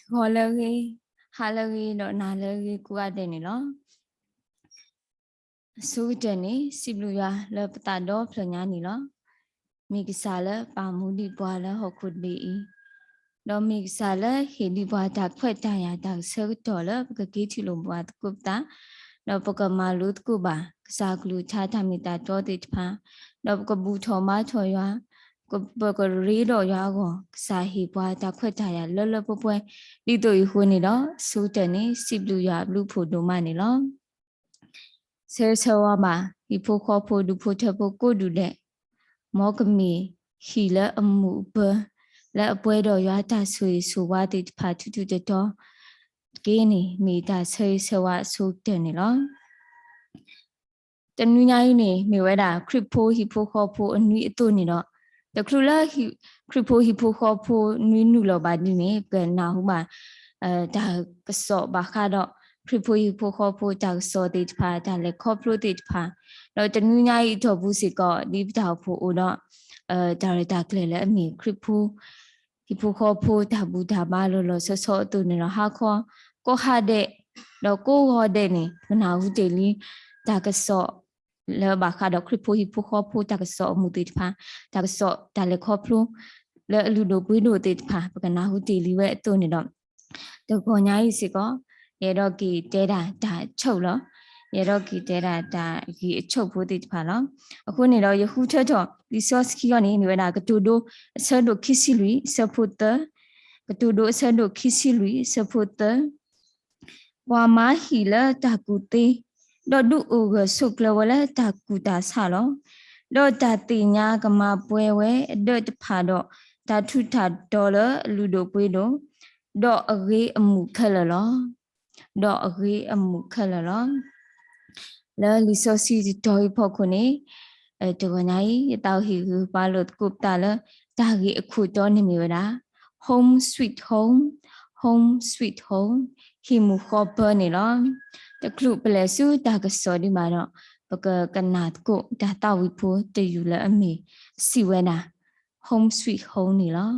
ဂီၤလၢအဂ့ၤ, ဟါလၢအဂ့ၤ ဒီးနၤလၢအဂ့ၤကိးဂၤဒဲးန့ၣ်လီၤ. အဆိကတၢၢ်န့ၣ် စံးဘျုးယွၤလၢပသးဒီဖျၢၣ်ညါန့ၣ်လီၤ. မ့ၢ်ကစၢ်လၢပာ်မူဒံးပှၤလၢဟီၣ်ခိၣ်တဘ့ၣ်အံၤ, ဒီးမ့ၢ်ကစၢ်လၢဟ့ၣ်ဒံးပှၤတၢ်ခွဲးတၢ်ယာ်တၢ်ဆၢကတီၢ်လၢပကက့ၤထံၣ်လိာ်ပှၤသကိးပသး, ဒီးပကမၤလိသကိးဘၣ် ကစၢ်ကလုၢ်ကထါတၢ်မ့ၢ်တၢ်တီသ့ၣ်တဖၣ်, ဒီးပကဘူၣ်ထီၣ်ဘါထီၣ်ယွၤ, ပကရ့ဒီးယွၤအဂီၢ်, ကစၢ်ဟ့ၣ်ပှၤတၢ်ခွဲးတၢ်ယာ်လၢလၢပှဲၤပှဲၤ, ဒ်သိးအံၤအဃိန့ၣ်ဒီး အဆိကတၢၢ်န့ၣ် စံးဘျုးယွၤအဘျုးအဖှိၣ်ဒိၣ်မးန့ၣ်လီၤ. ဆၢဂ့ၤဆၢဝါဘၣ် ဟံၣ်ဖိဃီဖိ ဒူၣ်ဖိထၢဖိကိးဒူၣ်ဒဲး, မ်ကမ့ၢ်ဟံၣ်လၢအမူးအပၢၤ, လၢအပှဲၤဒီးယွၤတၢ်ဆိၣ်ဂ့ၤဆိၣ်ဝါသ့ၣ်တဖၣ်ထူထူတီတီတက့ၢ်န့ၣ် မ့ၢ်တၢ်ဆၢဂ့ၤဆၢဝါအဆိကတၢၢ်န့ၣ်လီၤ. တနွံညါအံၤန့ၣ် မ့ၢ်ဝဲဒၣ် ခရံာ်ဖိဟံၣ်ဖိဃီဖိအနွံအသိးန့ၣ်ဒီး, တချုးလၢ ခရံာ်ဖိဟံၣ်ဖိဃီဖိနွံနုာ်လီၤဘၣ်ဒ်န့ၣ် ပကနၢ်ဟူဘၣ် တၢ်ကစီၣ်ဘၣ်ဃးဒီး ခရံာ်ဖိဟံၣ်ဖိဃီဖိတၢ်ကစီၣ်သ့ၣ်တဖၣ်, တၢ်လဲၤခီဖျိသ့ၣ်တဖၣ်, ဒီးတနွံညါအံၤအတီၢ်ပူၤစ့ၢ်ကီး ဒ်ပတၢ်အိၣ်ဖှိၣ်အိၣ်ဒီး တၢ်ရဲၣ်တၢ်ကျဲၤလၢအမ့ၢ်ခရံာ်ဖိ ဟံၣ်ဖိဃီဖိတၢ်ဘူၣ်တၢ်ဘါလီၤလီၤဆီဆီအသိးန့ၣ်ဒီး ဟါခီ ကိးဟါဒဲး ဒီးကိးဂီၤဒဲးန့ၣ် ပကနၢ်ဟူတ့ၢ်လံ တၢ်ကစီၣ်လၢဘၣ်ဃးဒီးခရံာ်ဖိဟံၣ်ဖိဃီဖိတၢ်ကစီၣ်အမူးသ့ၣ်တဖၣ်, တၢ်ကစီၣ်တၢ်လဲၤခီဖျိ လၢအလုၢ်ဒိၣ်ပှ့ၤဒိၣ်သ့ၣ်တဖၣ် ပကနၢ်ဟူတ့ၢ်လံဝဲအသိးန့ၣ်ဒီး တဂီၤညါအံၤစ့ၢ်ကီး ယအဲၣ်ဒိးက့ၤတဲဒၣ်တၢ်အဆိၣ်လီၤ. ယအဲၣ်ဒိးက့ၤတဲဒၣ်တၢ်ဂ့ၢ်အဆိၣ်ဖိသ့ၣ်တဖၣ်လီၤ. အဃိန့ၣ်ဒီး ယဃုထၢထီၣ် လံာ်စီဆှံအံၤန့ၣ် မ့ၢ်ဝဲဒၣ် ကတိၤဒိ အဆၢဒိၣ်ခံဆံလွံၢ် အဆၢဖိသၢ, ကတိၤဒိ အဆၢဒိၣ်ခံဆံလွံၢ် အဆၢဖိသၢ ပှၤမၤဟံၣ်လၢတၢ်ကူၣ်သ့, ဒီးဒုးအိၣ်ဂၢၢ်ဆိးကျၢၤဝဲလၢတၢ်ကူၣ်တၢ်ဆးလီၤ. ဒီးတၢ်သ့ၣ်ညါကမၤပှဲၤဝဲအဒၢးတဖၣ်ဒီး တၢ်ထူးတၢ်တီၤလၢအလုၢ်ဒိၣ်ပှ့ၤဒိၣ်, ဒီးအဂ့ၤအမူးခဲလၢာ်လီၤ. ဒီးအဂ့ၤအမူးခဲလၢာ်လီၤ. လၢလံာ်စီဆှံတတီၤအံၤအဖီခိၣ်န့ၣ် တဂီၤညါအံၤ ယသးအိၣ်ဟ့ၣ်ဂံၢ်ဟ့ၣ်ဘါလိာ်သကိးပသးလၢ တၢ်ဂ့ၢ်အခိၣ်တီန့ၣ်မ့ၢ်ဝဲဒၣ် Home Sweet Home, Home Sweet Home, ဟံၣ်မူးဃီပၢန့ၣ်လီၤ. တချုးပလဲၤဆူတၢ်ကစီၣ်ဒံးဘၣ်ဒီး ပကကနၣ်သကိးတၢ်သးဝံၣ်ဖိတယုၢ်လၢအမ့ၢ်စံးဝဲဒၣ် Home Sweet Home န့ၣ်လီၤ.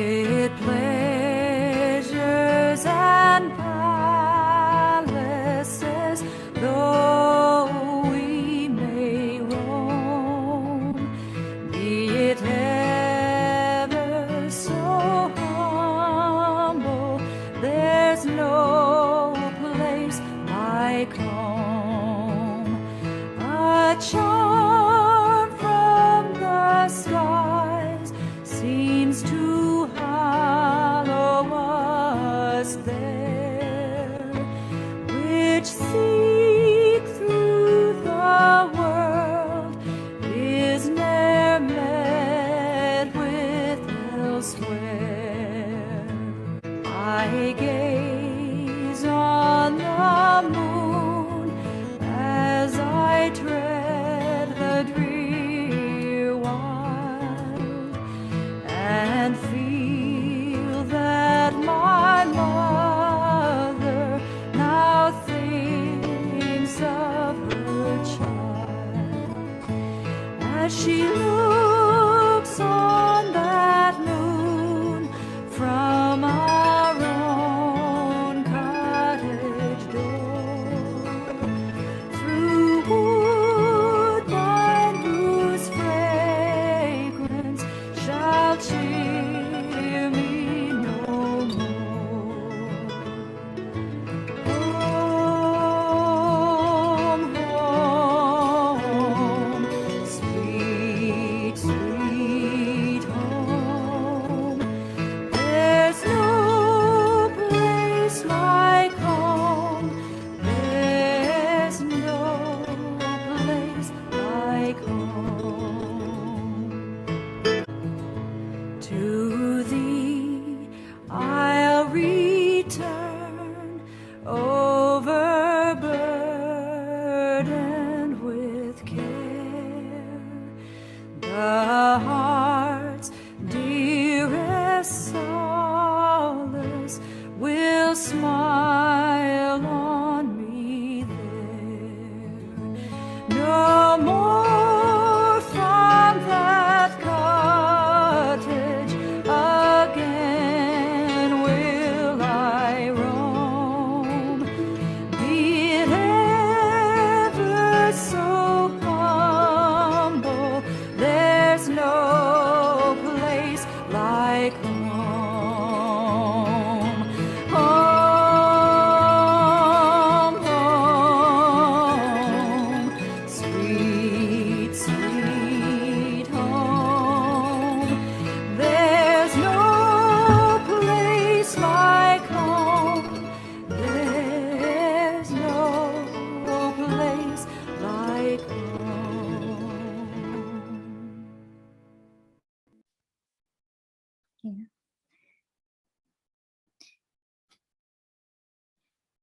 Mid pleasures and palaces, though we may roam, be it ever so humble, there's no place like home. A charm from the skies seems to hallow us there, which seek through the world is ne'er met with elsewhere. I gaze on the moon as I tread the drear wild, and feel that my mother now thinks of her child. As she looks on that moon from our own cottage door, through woodbine whose fragrance shall cheer me no more. Home, home, sweet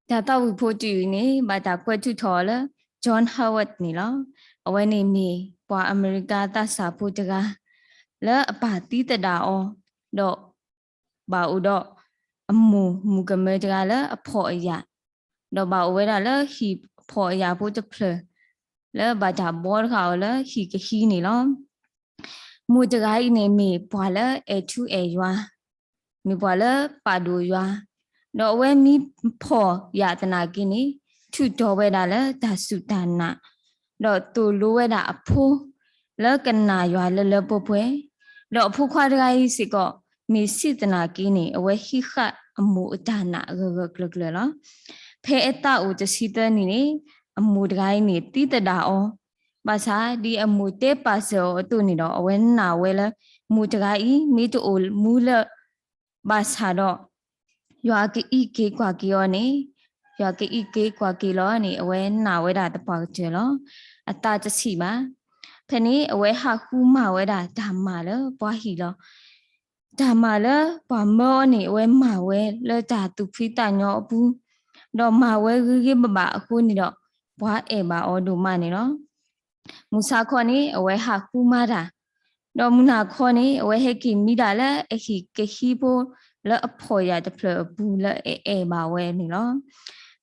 တၢ်သးဝံၣ်ဖိတယုၢ်အံၤန့ၣ် ဘၣ်တၢ်ကွဲးထုးထီၣ်အီၤလၢ John Howard န့ၣ်လီၤ. အဝဲန့ၣ်မ့ၢ်ပှၤအမဲရကၤသးစၢ်ဖိတဂၤ လၢအပၢ်သံသဒၣ်အီၤ, ဒီးဘၣ်အိၣ်ဒီးအမိၢ်မုၣ်ကမဲတဂၤလၢအဖှီၣ်အယာ်, ဒီးဘၣ်အိၣ်ဝဲဒၣ်လၢဟံၣ်ဖှီၣ်အယာ်ဖိတဖျၢၣ် လၢဘၣ်တၢ်ဘှီတဃာ်အီၤလၢဟံၣ်ကဟံးန့ၣ်လီၤ. မိၢ်တဂၤအံၤန့ၣ်မ့ၢ်ပှၤလၢအဲၣ်ထူအဲၣ်ယွၤ, မ့ၢ်ပှၤလၢပာ်ဒိၣ်ယွၤ, ဒီးအဝဲမ့ၢ်ဖှီၣ်ယာ်သနာ်က့န့ၣ် ထုးတီၤဝဲဒၣ်လၢတၢ်စူၢ်တၢ်နာ်, ဒီးသိၣ်လိဝဲဒၣ်အဖိ လၢကနာ်ယွၤလၢလၢပှဲၤပှဲၤ, ဒီးအဖိခွါတဂၤအံၤစ့ၢ်ကီး မ့ၢ်ဆံးသနာ်က့န့ၣ် အဝဲဟံးဃာ်အမိၢ်အတၢ်နာ်ဂၢၢ်ဂၢၢ်ကျၢၤကျၢၤလီၤ. ဖဲအသးအိၣ်တဆံသၢနံၣ်န့ၣ် အမိၢ်တဂၤအံၤန့ၣ် သံသဒၣ်အီၤ, ဘၣ်ဆၣ်ဒ်အမိၢ်တဲပာ်စၢၤအီၤအသိးန့ၣ်ဒီး အဝဲနာ်ဝဲလၢ မိၢ်တဂၤအံၤ မ့ၢ်တအိၣ်မူလၢ ဘၣ်ဆၣ်ဒီး ယွၤကအံးက့ၤကွၢ်က့ၤအီၤန့ၣ်, ယွၤကအံးက့ၤကွၢ်က့ၤလီၤန့ၣ် အဝဲနာ်ဝဲဒၣ်သပှၢ်ကတၢၢ်လီၤ. အသးတဆံးဘၣ်. ဖဲန့ၣ် အဝဲဟးဃုမၤဝဲဒၣ်တၢ်မၤလၢပှၤဟံၣ်လီၤ. တၢ်မၤလၢပှၤမၢအီၤန့ၣ် အဝဲမၤဝဲလၢတၢ်သူၣ်ဖှံသးညီအပူၤ, ဒီးမၤဝဲဂ့ၤဂ့ၤဘၣ်ဘၣ်အဃိန့ၣ်ဒီး ပှၤအဲၣ်ဘၣ်အီၤဒိၣ်မးန့ၣ်လီၤ. မုၢ်ဆါခီန့ၣ် အဝဲဟးဃုမၤတၢ်, ဒီးမုၢ်နၤခီန့ၣ် အဝဲဟဲက့ၤမံဒၣ်လၢအဟံၣ်ကဟံးဖိ လၢအဖှီၣ်ယာ်တဖျၢၣ်အပူၤလၢအအဲၣ်ဘၣ်ဝဲန့ၣ်လီၤ.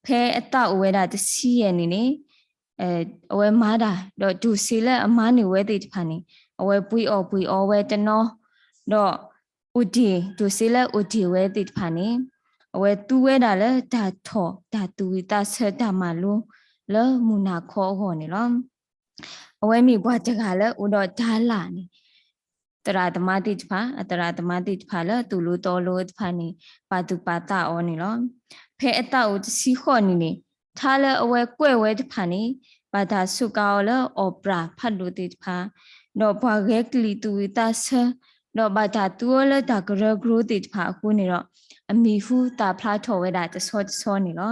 ဖဲအသးအိၣ်ဝဲဒၣ်တဆံယဲၢ်နံၣ်န့ၣ် အဝဲမၤတၢ်, ဒီးတိၢ်စ့လၢအမၤန့ၢ်ဝဲသ့ၣ်တဖၣ်န့ၣ် အဝဲပှ့ၤအီၣ်ပှ့ၤအီဝဲတနီၤ, ဒီးအိၣ်တ့ၢ်တိၢ်စ့လၢအိၣ်တ့ၢ်ဝဲသ့ၣ်တဖၣ်န့ၣ် အဝဲသူဝဲဒၣ်လၢတၢ်ထီၣ်တၢ်သူၣ်ဝံၣ်သးဆၢတၢ်မၤလိ လၢမုၢ်နၤခီအဂီၢ်န့ၣ်လီၤ. အဝဲမ့ၢ်ပှၤတဂၤလၢအိၣ်ဒီးတၤလၣ်န့ၣ် သရၣ်သမါသ့ၣ်တဖၣ်, အသရၣ်သမါသ့ၣ်တဖၣ်လၢသိၣ်လိသီလိသ့ၣ်တဖၣ်န့ၣ် ပာ်သူၣ်ပာ်သးအီၤန့ၣ်လီၤ. ဖဲအသးအိၣ်တဆံဃိးနံၣ်န့ၣ် ထါလၢအဝဲကွဲးဝဲတဖၣ်န့ၣ် ဘၣ်တၢ်စူးကါအီၤလၢ opera ဖးဒိၣ်သ့ၣ်တဖၣ်, ဒီးပှၤဂဲၤကလံၤသူၣ်ဝံၣ်သးဆၢ, ဒီးဘၣ်တၢ်သူအီၤလၢတၢ်ကရၢကရိသ့ၣ်တဖၣ်အဃိန့ၣ်ဒီး အမံၤဟူသၣ်ဖျါထီၣ်ဝဲဒၣ်တဆီတဆီန့ၣ်လီၤ.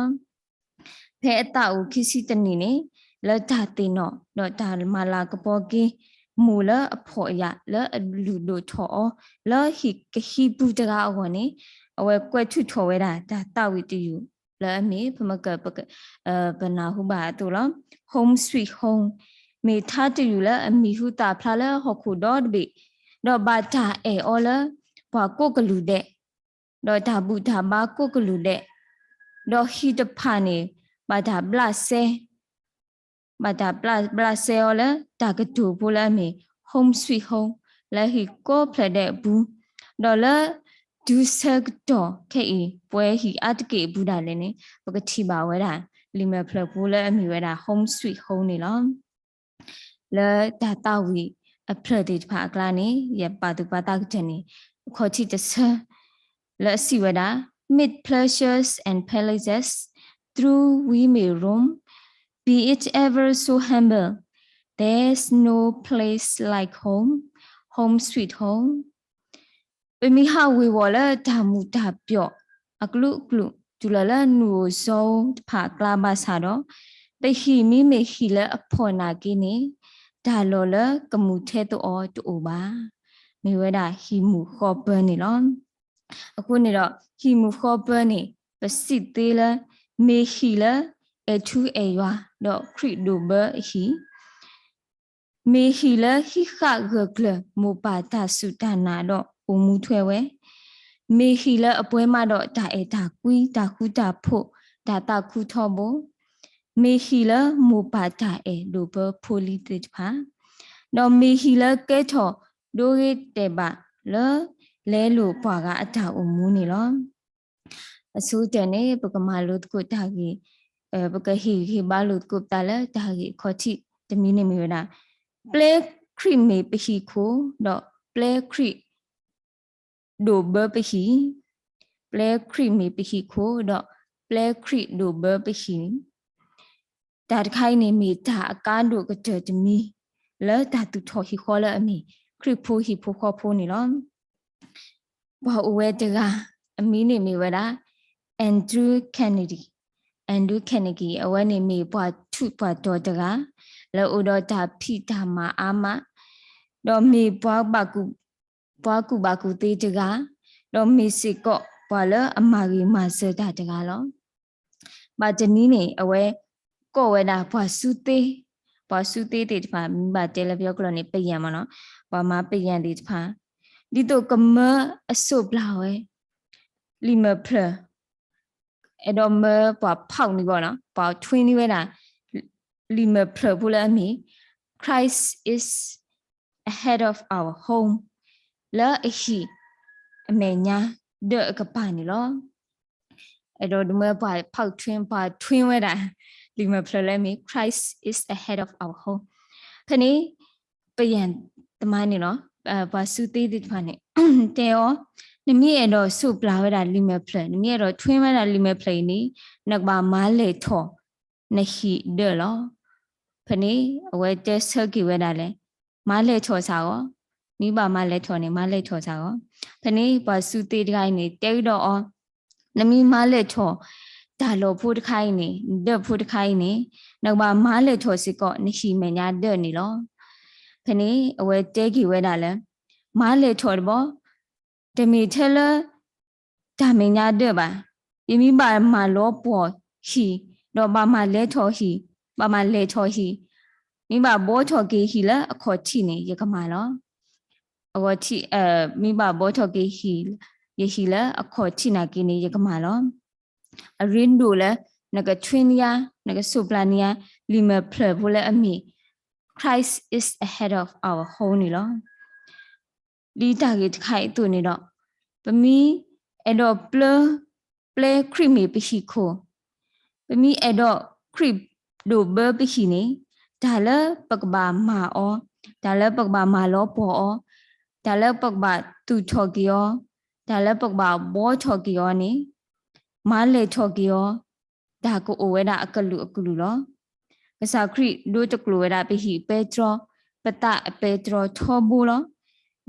ဖဲအသးအိၣ်ခံဆံတနံၣ်န့ၣ် လၢတၢ်သ့ၣ်နီၣ် ဒီးတၢ်မၤလၤကပီၤက့ၤ မိၢ်လၢအဖှီၣ်ယာ်လၢအလုၢ်ဒိၣ်ထီၣ်အီၤ လၢဟံၣ်ကဟံးပူၤတဂၤအဂီၢ်န့ၣ် အဝဲကွဲးထုးထီၣ်ဝဲဒၣ်တၢ်သးဝံၣ်တယုၢ် လၢအမ့ၢ် ပမ့ၢ်က ပနၢ်ဟူဘၣ်အသိးလီၤ. Home Sweet Home မ့ၢ်ထါတယုၢ်လၢအမံၤဟူသၣ်ဖျါလၢဟီၣ်ခိၣ်ဒီတဘ့ၣ်, ဒီးဘၣ်တၢ်အဲၣ်အီၤလၢ ပှၤကိးကလုာ်ဒဲး, ဒီးတၢ်ဘူၣ်တၢ်ဘါကိးကလုာ်ဒဲး, ဒီးဟံၣ်တဖၣ်န့ၣ် ဘၣ်တၢ်ဘျးစဲ ဘၣ်တၢ်ဘျးစဲအီၤလၢတၢ်ကတိၤဖိလၢအမ့ၢ် Home Sweet Home လၢဟံၣ်ကိးဖျၢၣ်ဒဲးအပူၤ, ဒီးလၢ တုၤဆၢကတီၢ်ခဲအံၤ ပှဲၤဟံၣ်အါတက့ၢ်အပူၤဒၣ်လဲာ်န့ၣ် ပကထံၣ်ဘၣ်ဝဲဒၣ် လံာ်မဲာ်ဖျၢၣ်ဖိလၢအမ့ၢ်ဝဲဒၣ် Home Sweet Home န့ၣ်လီၤ. လၢတၢ်သးဝံၣ်အဖျၢၣ်သ့ၣ်တဖၣ်အကျါန့ၣ် ယပာ်သူၣ်ပာ်သးကတၢၢ်န့ၣ် အခီၣ်ထံးတဆၢ လၢအစံးဝဲဒၣ် Mid pleasures and palaces through we may roam, be it ever so humble, there's no place like home, home sweet home. ပမ့ၢ်ဟးဝ့ၤဝီၤလၢတၢ်မုာ်တၢ်ပျီၣ်အကလုာ်ကလုာ် တုၤလီၤလၢနုာ်အိၣ်စီအိၣ်တဖၣ်အကျါဘၣ်ဆၣ်ဒီး, ပဟံၣ်မ့မ့ၢ်ဟံၣ်လၢအဖှီၣ်နာ်က့န့ၣ် တၢ်လီၢ်လၢကမူၤထဲသိးအီၤတအိၣ်ဘၣ်. မ့ၢ်ဝဲဒၣ်ဟံၣ်မုာ်ဃီပၢန့ၣ်လီၤ. အဃိန့ၣ်ဒီး ဟံၣ်မုာ်ဃီပၢန့ၣ် ပစံးသ့လၢ မ့ၢ်ဟံၣ်လၢအဲၣ်ထူအဲၣ်ယွၤ ဒီးခရံာ်ဒိၣ်ဘၢအဟံၣ် မ့ၢ်ဟံၣ်လၢဟံးဃာ်ဂၢၢ်ကျၢၤမိၢ်ပၢ်တၢ်စူၢ်တၢ်နာ်ဒီးအိၣ်မူထွဲဝဲ, မ့ၢ်ဟံၣ်လၢအပှဲၤမးဒီးတၢ်အဲၣ်တၢ်ကွံ တၢ်ဃူတၢ်ဖိး တၢ်သးခုထီဘိ, မ့ၢ်ဟံၣ်လၢမိၢ်ပၢ်တၢ်အဲၣ်ဒိၣ်ဘၢဖိလံၤသ့ၣ်တဖၣ်, ဒီးမ့ၢ်ဟံၣ်လၢကဲထီၣ်ဒိဂ့ၤတဲာ်ဘၣ်လၢ လဲလိာ်ပှၤဂၤအတၢ်အိၣ်မူန့ၣ်လီၤ. အဆိကတၢၢ်န့ၣ် ပကမၤလိသကိးတၢ်ဂ့ၢ်, ပကဟ့ၣ်ဂံၢ်ဟ့ၣ်ဘါလိာ်သကိးပသးလၢတၢ်ဂ့ၢ်အခီၣ်ထံးတမံၤန့ၣ်မ့ၢ်ဝဲဒၣ် ပျဲခရံာ်မ့ၢ်ပဟံၣ်ခိၣ်ဒီးပျဲခရံာ်ဒိၣ်ဘၢပဟံၣ်, ပျဲခရံာ်မ့ၢ်ပဟံၣ်ခိၣ်ဒီး ပျဲခရံာ်ဒိၣ်ဘၢပဟံၣ်. တၢ်တခါအံၤန့ၣ်မ့ၢ်တၢ်အကါဒိၣ်ကတၢၢ်တမံၤ လၢတၢ်သူၣ်ထီၣ်ဟံၣ်ဃီလၢအမ့ၢ် ခရံာ်ဖိဟံၣ်ဖိဃီဖိန့ၣ်လီၤ. ပှၤအိၣ်ဝဲတဂၤ အမံၤန့ၣ်မ့ၢ်ဝဲဒၣ် Andrew Carnegie, Andrew Carnegie အဝဲန့ၣ်မ့ၢ်ပှၤထူးပှၤတီၤတဂၤ လၢအိၣ်ဒီးတၢ်ဖံးတၢ်မၤအါမး, ဒီးမ့ၢ်ပှၤကူၣ်ဘၣ်ကူၣ်သ့တဂၤ, ဒီးမ့ၢ်စ့ၢ်ကီးပှၤလၢအမၤဂ့ၤမၤစၢၤတၢ်တဂၤလီၤ. ဘၣ်တနံၤန့ၣ် အဝဲကိးဝဲဒၣ်ပှၤစုသ့, ပှၤစုသ့သ့ၣ်တဖၣ် မ့ၢ်ဘၣ်တဲလၢပယီၤကျိာ်န့ၣ် ပယံမ့ၢ်နီၤ, ပှၤမၤပယံသ့ၣ်တဖၣ် ဒ်သိးကမၢအစိၣ်ပျၢ်ဝဲ လံာ်မဲာ်ဖျၢၣ်, အဲၣ်ဒိးမၢပှၤဖီၣ်န့ၢ်ဘၣ်နီၤ, ပှၤထွ့န့ၢ်ဝဲဒၣ် လံာ်မဲာ်ဖျၢၣ်ဖိလၢအမ့ၢ် Christ is ahead of our home လၢအဟံၣ်အမဲာ်ညါဒၢးအကပၤန့ၣ်လီၤ. အဲၣ်ဒိးဒုးမၢပှၤဖီၣ်ထွ့ ပှၤထွ့ဝဲဒၣ် လံာ်မဲာ်ဖျၢၣ်လၢအမ့ၢ် Christ is ahead of our home. ဖဲန့ၣ် ပယံတမါန့ၣ်လီၤ, ပှၤစုသ့သ့ၣ်တဖၣ်န့ၣ် တဲအီၤ, နမ့ၢ်အဲၣ်ဒိးစိၣ်ပျၢ်ဝဲဒၣ်လံာ်မဲာ်ဖျၢၣ်, နမ့ၢ်အဲၣ်ဒိးထွ့ဝဲဒၣ်လံာ်မဲာ်ဖျၢၣ်အံၤန့ၣ် နကဘၣ်မၤလဲၢ်ထီၣ်နဟံၣ်ဒၢးလီၤ. ဖဲန့ၣ် အဝဲတဲဆၢက့ၤဝဲဒၣ်လဲၣ်, မၤလဲၢ်ထီၣ်စ့ၢ်ကီး, မ့ၢ်ဘၣ်မၤလဲၢ်ထီၣ်န့ၣ် မၤလဲၢ်ထီၣ်စ့ၢ်ကီး. ဖဲန့ၣ် ပှၤစုသ့တဂၤအံၤန့ၣ် တဲကဒီးအီၤ, နမ့ၢ်မၤလဲၢ်ထီၣ် တၢ်လီၢ်ဖိတခါအံၤန့ၣ်, ဒၢးဖိတခါအံၤန့ၣ်, နကဘၣ်မၤလဲၢ်ထီၣ်စ့ၢ်ကီး နဟံၣ်မဲာ်ညါဒၢးန့ၣ်လီၤ. ဖဲန့ၣ် အဝဲတဲက့ၤဝဲဒၣ်လၢ မၤလဲၢ်ထီၣ်တဘျီ တမ့ၢ်ထဲလၢ တၢ်မဲာ်ညါဒၢးဘၣ်. ယမ့ၢ်ဘၣ်မၤလီၤပှီၢ်ဟံၣ်, ဒီးဘၣ်မၤလဲၢ်ထီၣ်ဟံၣ်, ဘၣ်မၤလဲၢ်ထီၣ်ဟံၣ်, မ့ၢ်ဘၣ်ဘှီထီၣ်က့ၤဟံၣ်လၢအခီၣ်ထံးန့ၣ် ယကမၤလီၤ. အဂီၢ်ထံး, မ့ၢ်ဘၣ်ဘှီထီၣ်က့ၤဟံၣ်, ယဟံၣ်လၢအခီၣ်ထံးနာ်က့န့ၣ် ယကမၤလီၤ. အရ့ဒိၣ်လၢ နကထွ့န့ၢ်ယၤ, နကစိၣ်ပျၢ်န့ၢ်ယၤ လံာ်မဲာ်ဖျၢၣ်ဖိလၢအမ့ၢ် Christ is ahead of our home န့ၣ်လီၤ. ဒ်တၢ်ဂ့ၢ်တခါအံၤအသိးန့ၣ်ဒီး, ပမ့ၢ်အဲၣ်ဒိးပျၢ်, ပျဲခရံာ်မ့ၢ်ပဟံၣ်ခိၣ်, ပမ့ၢ်အဲၣ်ဒိးခရံာ်ဒိၣ်ဘၢပဟံၣ်န့ၣ်, တၢ်လၢပကဘၣ်မၤအီၤ, တၢ်လၢပကဘၣ်မၤလီၤပှီၢ်အီၤ, တၢ်လၢပကဘၣ်သူၣ်ထီၣ်က့ၤအီၤ, တၢ်လၢပကဘၣ်ဘှီထီၣ်က့ၤအီၤန့ၣ်, မၤလဲၢ်ထီၣ်က့ၤအီၤ, တၢ်ကအိၣ်ဝဲဒၣ်အကလုာ်အကလုာ်လီၤ. ကစၢ်ခရံာ်ဒိတကျိာ်ဝဲဒၣ်ပဟံၣ်ပဲတြီ, ပသးအပဲတြီထီဘိလီၤ.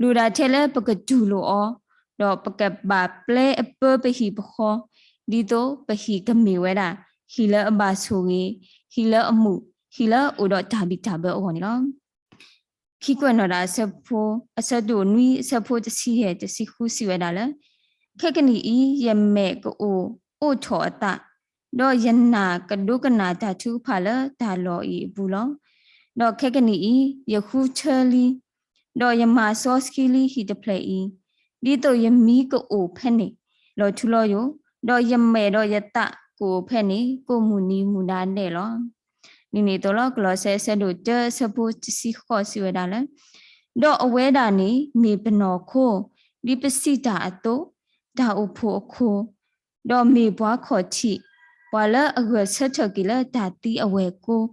လိၣ်ဒၣ်ထဲလၢပကတူၢ်လိာ်အီၤ, ဒီးပကဘၣ်ပျဲအပၢပဟံၣ်ပဃီ, ဒ်သိးပဟံၣ်ကမ့ၢ်ဝဲဒၣ် ဟံၣ်လၢအဘၣ်ဆိၣ်ဂ့ၤ, ဟံၣ်လၢအမုာ်, ဟံၣ်လၢအအိၣ်ဒီးတၢ်ဘံၣ်တၢ်ဘၢအဂီၢ်န့ၣ်လီၤ. ခံကွဲးနီၣ်တၢ်အဆၢဖိ, အဆၢဒိၣ်နွံ အဆၢဖိတဆံယဲၢ် တဆံဃုစံးဝဲဒၣ်လၢ, ခဲကနံၣ်အံၤ ယမဲာ်ကအိၣ်အိးထီၣ်အသး, ဒီးယနာ်ကဒိကနၣ်တၢ်ထုကဖၣ်လၢတၢ်လီၢ်အံၤအပူၤလီၤ. ဒီးခဲကနံၣ်အံၤ ယဃုထၢလံ, ဒီးယမၤစီဆှံလံဟံၣ်တဖျၢၣ်အံၤ, ဒ်သိးယမံကအိၣ်ဖဲန့ၣ် လီၤထူလီၤယိာ်, ဒီးယမဲာ်ဒီးယသးကအိၣ်ဖဲန့ၣ် ကိးမုၢ်နံၤမုၢ်ဒါဒဲးလီၤ. ဒ်န့ၣ်အသိးလီၤ. ကလီးစဲအဆၢဒိၣ်တၢအဆၢဖိတဆံဃိးစံးဝဲဒၣ်လၢ, ဒီးအဝဲဒၣ်န့ၣ်မ့ၢ်ပနီၢ်ခိ, ဒ်ပစံးတၢ်အသိး, တၢ်အိၣ်ဖှိၣ်အခိၣ်, ဒီးမ့ၢ်ပှၤခီၣ်ထံး, ပှၤလၢအဂၢၢ်ဆၢထၢၣ်က့ၤလၢတၢ်သံအဝဲၢ်ကိ, ဒ်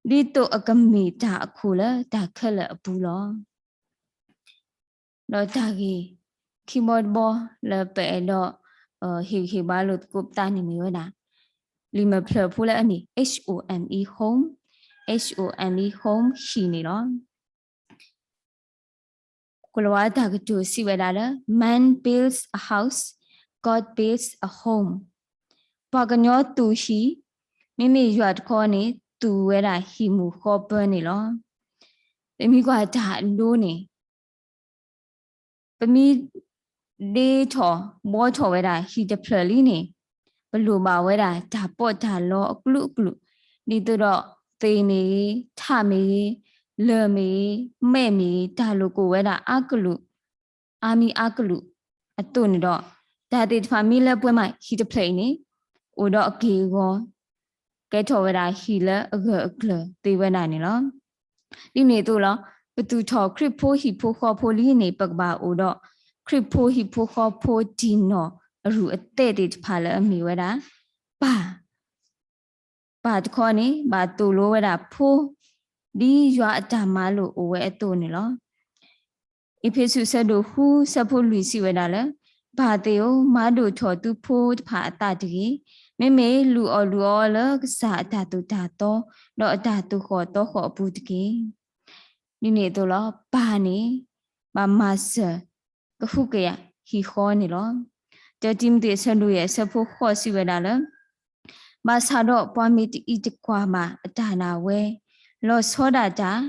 သိးအကမ့ၢ်တၢ်အခိၣ်လၢတၢ်ခဲလၢာ်အပူၤလီၤ. ဒီးတၢ်ဂ့ၢ်ခံဘီတဘီလၢပအဲၣ်ဒိး ဟ့ၣ်ဂံၢ်ဟ့ၣ်ဘါလိာ်သကိးပသးန့ၣ်မ့ၢ်ဝဲဒၣ် လံာ်မဲာ်ဖျၢၣ်ဖိလၢအမ့ၢ် H O M E home, H O M E home ဟံၣ်န့ၣ်လီၤ. ကွဲးလီၤဝဲတၢ်ကတိၤစံးဝဲဒၣ်လၢ Man builds a house, God builds a home. ပှၤကညီသူၣ်ဟံၣ်, မ့မ့ၢ်ယွၤတခီန့ၣ် သူၣ်ဝဲဒၣ်ဟံၣ်မုၢ်ဃီပၢန့ၣ်လီၤ. ပမ့ၢ်ကွၢ်တၢ်အဒိန့ၣ် ပမ့ၢ်ဒ့ထီၣ်ဘှီထီၣ်ဝဲဒၣ်ဟံၣ်တဖျၢၣ်လံန့ၣ် ပလိၣ်ဘၣ်ဝဲဒၣ်တၢ်ပီးတၢ်လီအကလုာ်ကလုာ်, ဒ်သိးဒီးသ့ၣ်မ့ၢ်ဂ့ၤ, ထးမ့ၢ်ဂ့ၤ, လၢၢ်မ့ၢ်ဂ့ၤ, မဲးမ့ၢ်ဂ့ၤ, တၢ်လိၣ်ကိၣ်ဝဲဒၣ်အါကလုာ် အါမံၤအါကလုာ်အသိးန့ၣ်ဒီး တၢ်သ့ၣ်တဖၣ်မ့ၢ်လၢပှဲၤမးဟံၣ်တဖျၢၣ်အံၤန့ၣ် အိၣ်ဒီးအက့ၢ်အဂီၤ ကဲထီၣ်ဝဲဒၣ်ဟံၣ်လၢအဂၢၢ်အကျၢၤသ့ဝဲဒၣ်န့ၣ်လီၤ. ဒ်န့ၣ်အသိးလီၤ. ပသူၣ်ထီၣ်ခရံာ်ဖိဟံၣ်ဖိဃီဖိလံန့ၣ် ပကဘၣ်အိၣ်ဒီး ခရံာ်ဖိဟံၣ်ဖိဃီဖိတံၢ်နီၢ်အရူၢ်အသဲးသ့ၣ်တဖၣ်လၢအမ့ၢ်ဝဲဒၣ် ပၢ် ပၢ်တခီန့ၣ် ဘၣ်သိၣ်လိဝဲဒၣ်ဖိ ဒ်ယွၤအတၢ်မၤလိာ်အိၣ်ဝဲအသိးန့ၣ်လီၤ. အ့းဖ့းစူး ဆၢဒိၣ်ဃု ဆၢဖိလွံၢ်စံးဝဲဒၣ်လၢ ပၢ်သ့ၣ်ဧၢ, မၤဒိၣ်ထီၣ်သုဖိတဖၣ်အသးတဂ့ၤ. မ့မ့ၢ်လုၢ်အီၣ်လုၢ်အီလၢကစၢ်အတၢ်သိၣ်တၢ်သီ ဒီးအတၢ်သူၣ်ဃီၣ်သီဃီၣ်အပူၤတက့ၢ်. ဒ်န့ၣ်အသိးလီၤ. ပၢ်န့ၣ် ဘၣ်မၤစၢၤ ကဟုကယာ်ဟံၣ်ဃီန့ၣ်လီၤ. တၢတံၤမသ့း အဆၢဒိၣ်ယဲၢ် အဆၢဖိဃိးစံးဝဲဒၣ်လၢ ဘၣ်ဆၣ်ဒီးပှၤမ့ၢ်တအံးတကွၢ်ဘၣ်အတၢ်နာ်ဝဲ, လီၤဆီဒၣ်တၢ်,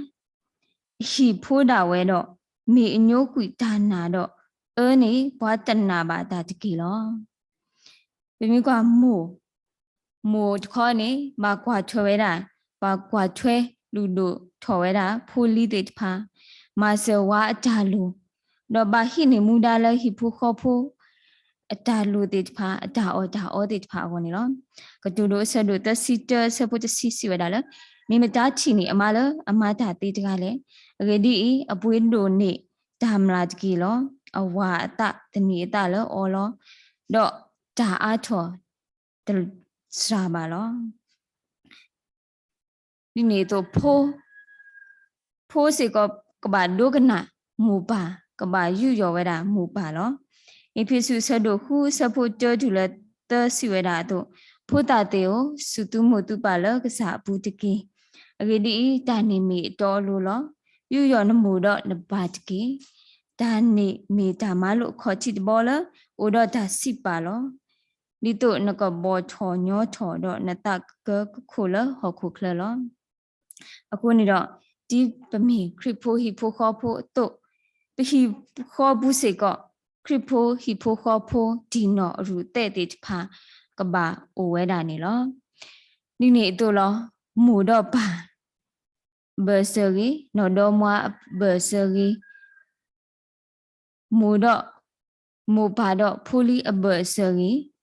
အဟံၣ်ဖိဒၣ်ဝဲဒီး မ့ၢ်အညိကွံာ်တၢ်နာ်ဒီး အၢန့ၣ်ပှၤတနာ်ဘၣ်တၢ်တက့ၢ်လီၤ. ပမ့ၢ်ကွၢ်မိၢ် မိၢ်တခီန့ၣ် ဘၣ်ကွၢ်ထွဲဝဲဒၣ်, ဘၣ်ကွၢ်ထွဲလူၤဒိၣ်ထီၣ်ဝဲဒၣ် ဖိလံၤသ့ၣ်တဖၣ်, မၤစၢၤဝါအတၢ်လိၣ်, ဒီးဘၣ်ဟံးန့ၢ်မူဒါလၢဟံၣ်ဖိဃီဖိ အတၢ်လိၣ်သ့ၣ်တဖၣ်, အတၢ်အီၣ်တၢ်အီသ့ၣ်တဖၣ်အဂီၢ်န့ၣ်လီၤ. ကတိၤဒိအဆၢဒိၣ်သၢဆံတၢ အဆၢဖိတဆံစံးဝဲဒၣ်လၢ, မ့ၢ်မတၤထံၣ်န့ၢ်အမါလၢအမၤတၢ်သ့တဂၤလဲၣ်. အဂ့ၢ်ဒ်အံၤ, အပှ့ၤဒိၣ်န့ၢ်တၢ်မျၢ်တက့ၢ်လီၤ. အဝၤအသးသန့ၤအသးလၢအီၤလီၤ. ဒီးတၢ်အါထီၣ်တစှၤဘၣ်လီၤ. ဒ်န့ၣ်အသိး ဖိ, ဖိစ့ၢ်ကီးကဘၣ်ဒိကနၣ်မိၢ်ပၢ်, ကဘၣ်ယူးယီၣ်ဝဲဒၣ်မိၢ်ပၢ်လီၤ. အ့းဖ့းစူး အဆၢဒိၣ်ဃု အဆၢဖိတၢတုၤလၢသၢစံးဝဲဒၣ်အသိး, ဖိသၣ်သ့ႇဧၢ, စူၢ်သုမိၢ်သုပၢ်လၢကစၢ်အပူၤတက့ၢ်. အဂ့ၢ်ဒ်အံၤ, တၢ်န့ၣ်မ့ၢ်အတီအလိၤလီၤ. ယူးယီၣ်နမိၢ်ဒီးနပၢ်တက့ၢ်. တၢ်န့ၣ်မ့ၢ်တၢ်မၤလိာ်အခီၣ်ထံးတဘီလၢ အိၣ်ဒီးတၢ်စံးပာ်လီၤ. ဒ်သိးနကဘီၣ်ထီၣ်ညီထီၣ်ဒီးနသးကကၢကခိၣ်လၢဟီၣ်ခိၣ်ချၢလီၤ. အဃိန့ၣ်ဒီး, ဒ်ပမ့ၢ်ခရံာ်ဖိဟံၣ်ဖိဃီဖိအသိး, ပဟံၣ်ဃီပူၤစ့ၢ်ကီး, ခရံာ်ဖိဟံၣ်ဖိဃီဖိတံၢ်နီၣ်အရူၢ်သဲးသ့ၣ်တဖၣ် ကဘၣ်အိၣ်ဝဲဒၣ်န့ၣ်လီၤ. ဒ်န့ၣ်အသိးလီၤ, မိၢ်ဒီးပၢ် ဘၢၣ်စၢၤဂ့ၤ, နီၢ်ဒီမါအဘၢၣ်စၢၤဂ့ၤ, မိၢ်ဒီး, မိၢ်ပၢ်ဒီးဖိလံၤအဘၢၣ်စၢၤဂ့ၤ,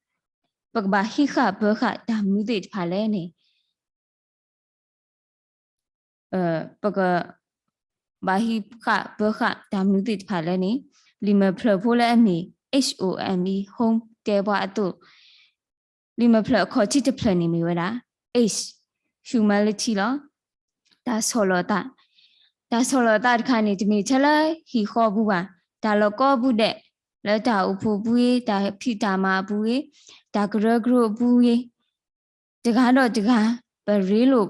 ပကဘၣ်ဟံးဃာ်ပၢဃာ်တၢ်မနုၤသ့ၣ်တဖၣ်လဲၣ်န့ၣ်, ပကဘၣ်ဟံးဃာ်ပၢဃာ်တၢ်မနုၤသ့ၣ်တဖၣ်လဲၣ်န့ၣ်, လံာ်မဲာ်ဖျၢၣ်ဖိလၢအမ့ၢ် H O M E, home တဲပှၤအသိး, လံာ်မဲာ်ဖျၢၣ်အခီၣ်ထံးတဖျၢၣ်န့ၣ်မ့ၢ်ဝဲဒၣ် H, humility လီၤ. တၢ်ဆီၣ်လီၤသး, တၢ်ဆီၣ်လီၤသးတခါန့ၣ် တမ့ၢ်ထဲလၢဟံၣ်ဃီပူၤဘၣ်, တၢ်လီၢ်ကိးပူၤဒဲး, လၢတၢ်အိၣ်ဖှိၣ်အပူၤဂ့ၤ, တၢ်ဖံးတၢ်မၤအပူၤဂ့ၤ, တၢ်ကရၢကရိအပူၤဂ့ၤ, တဂၤဒီးတဂၤ, ပရ့လိာ်,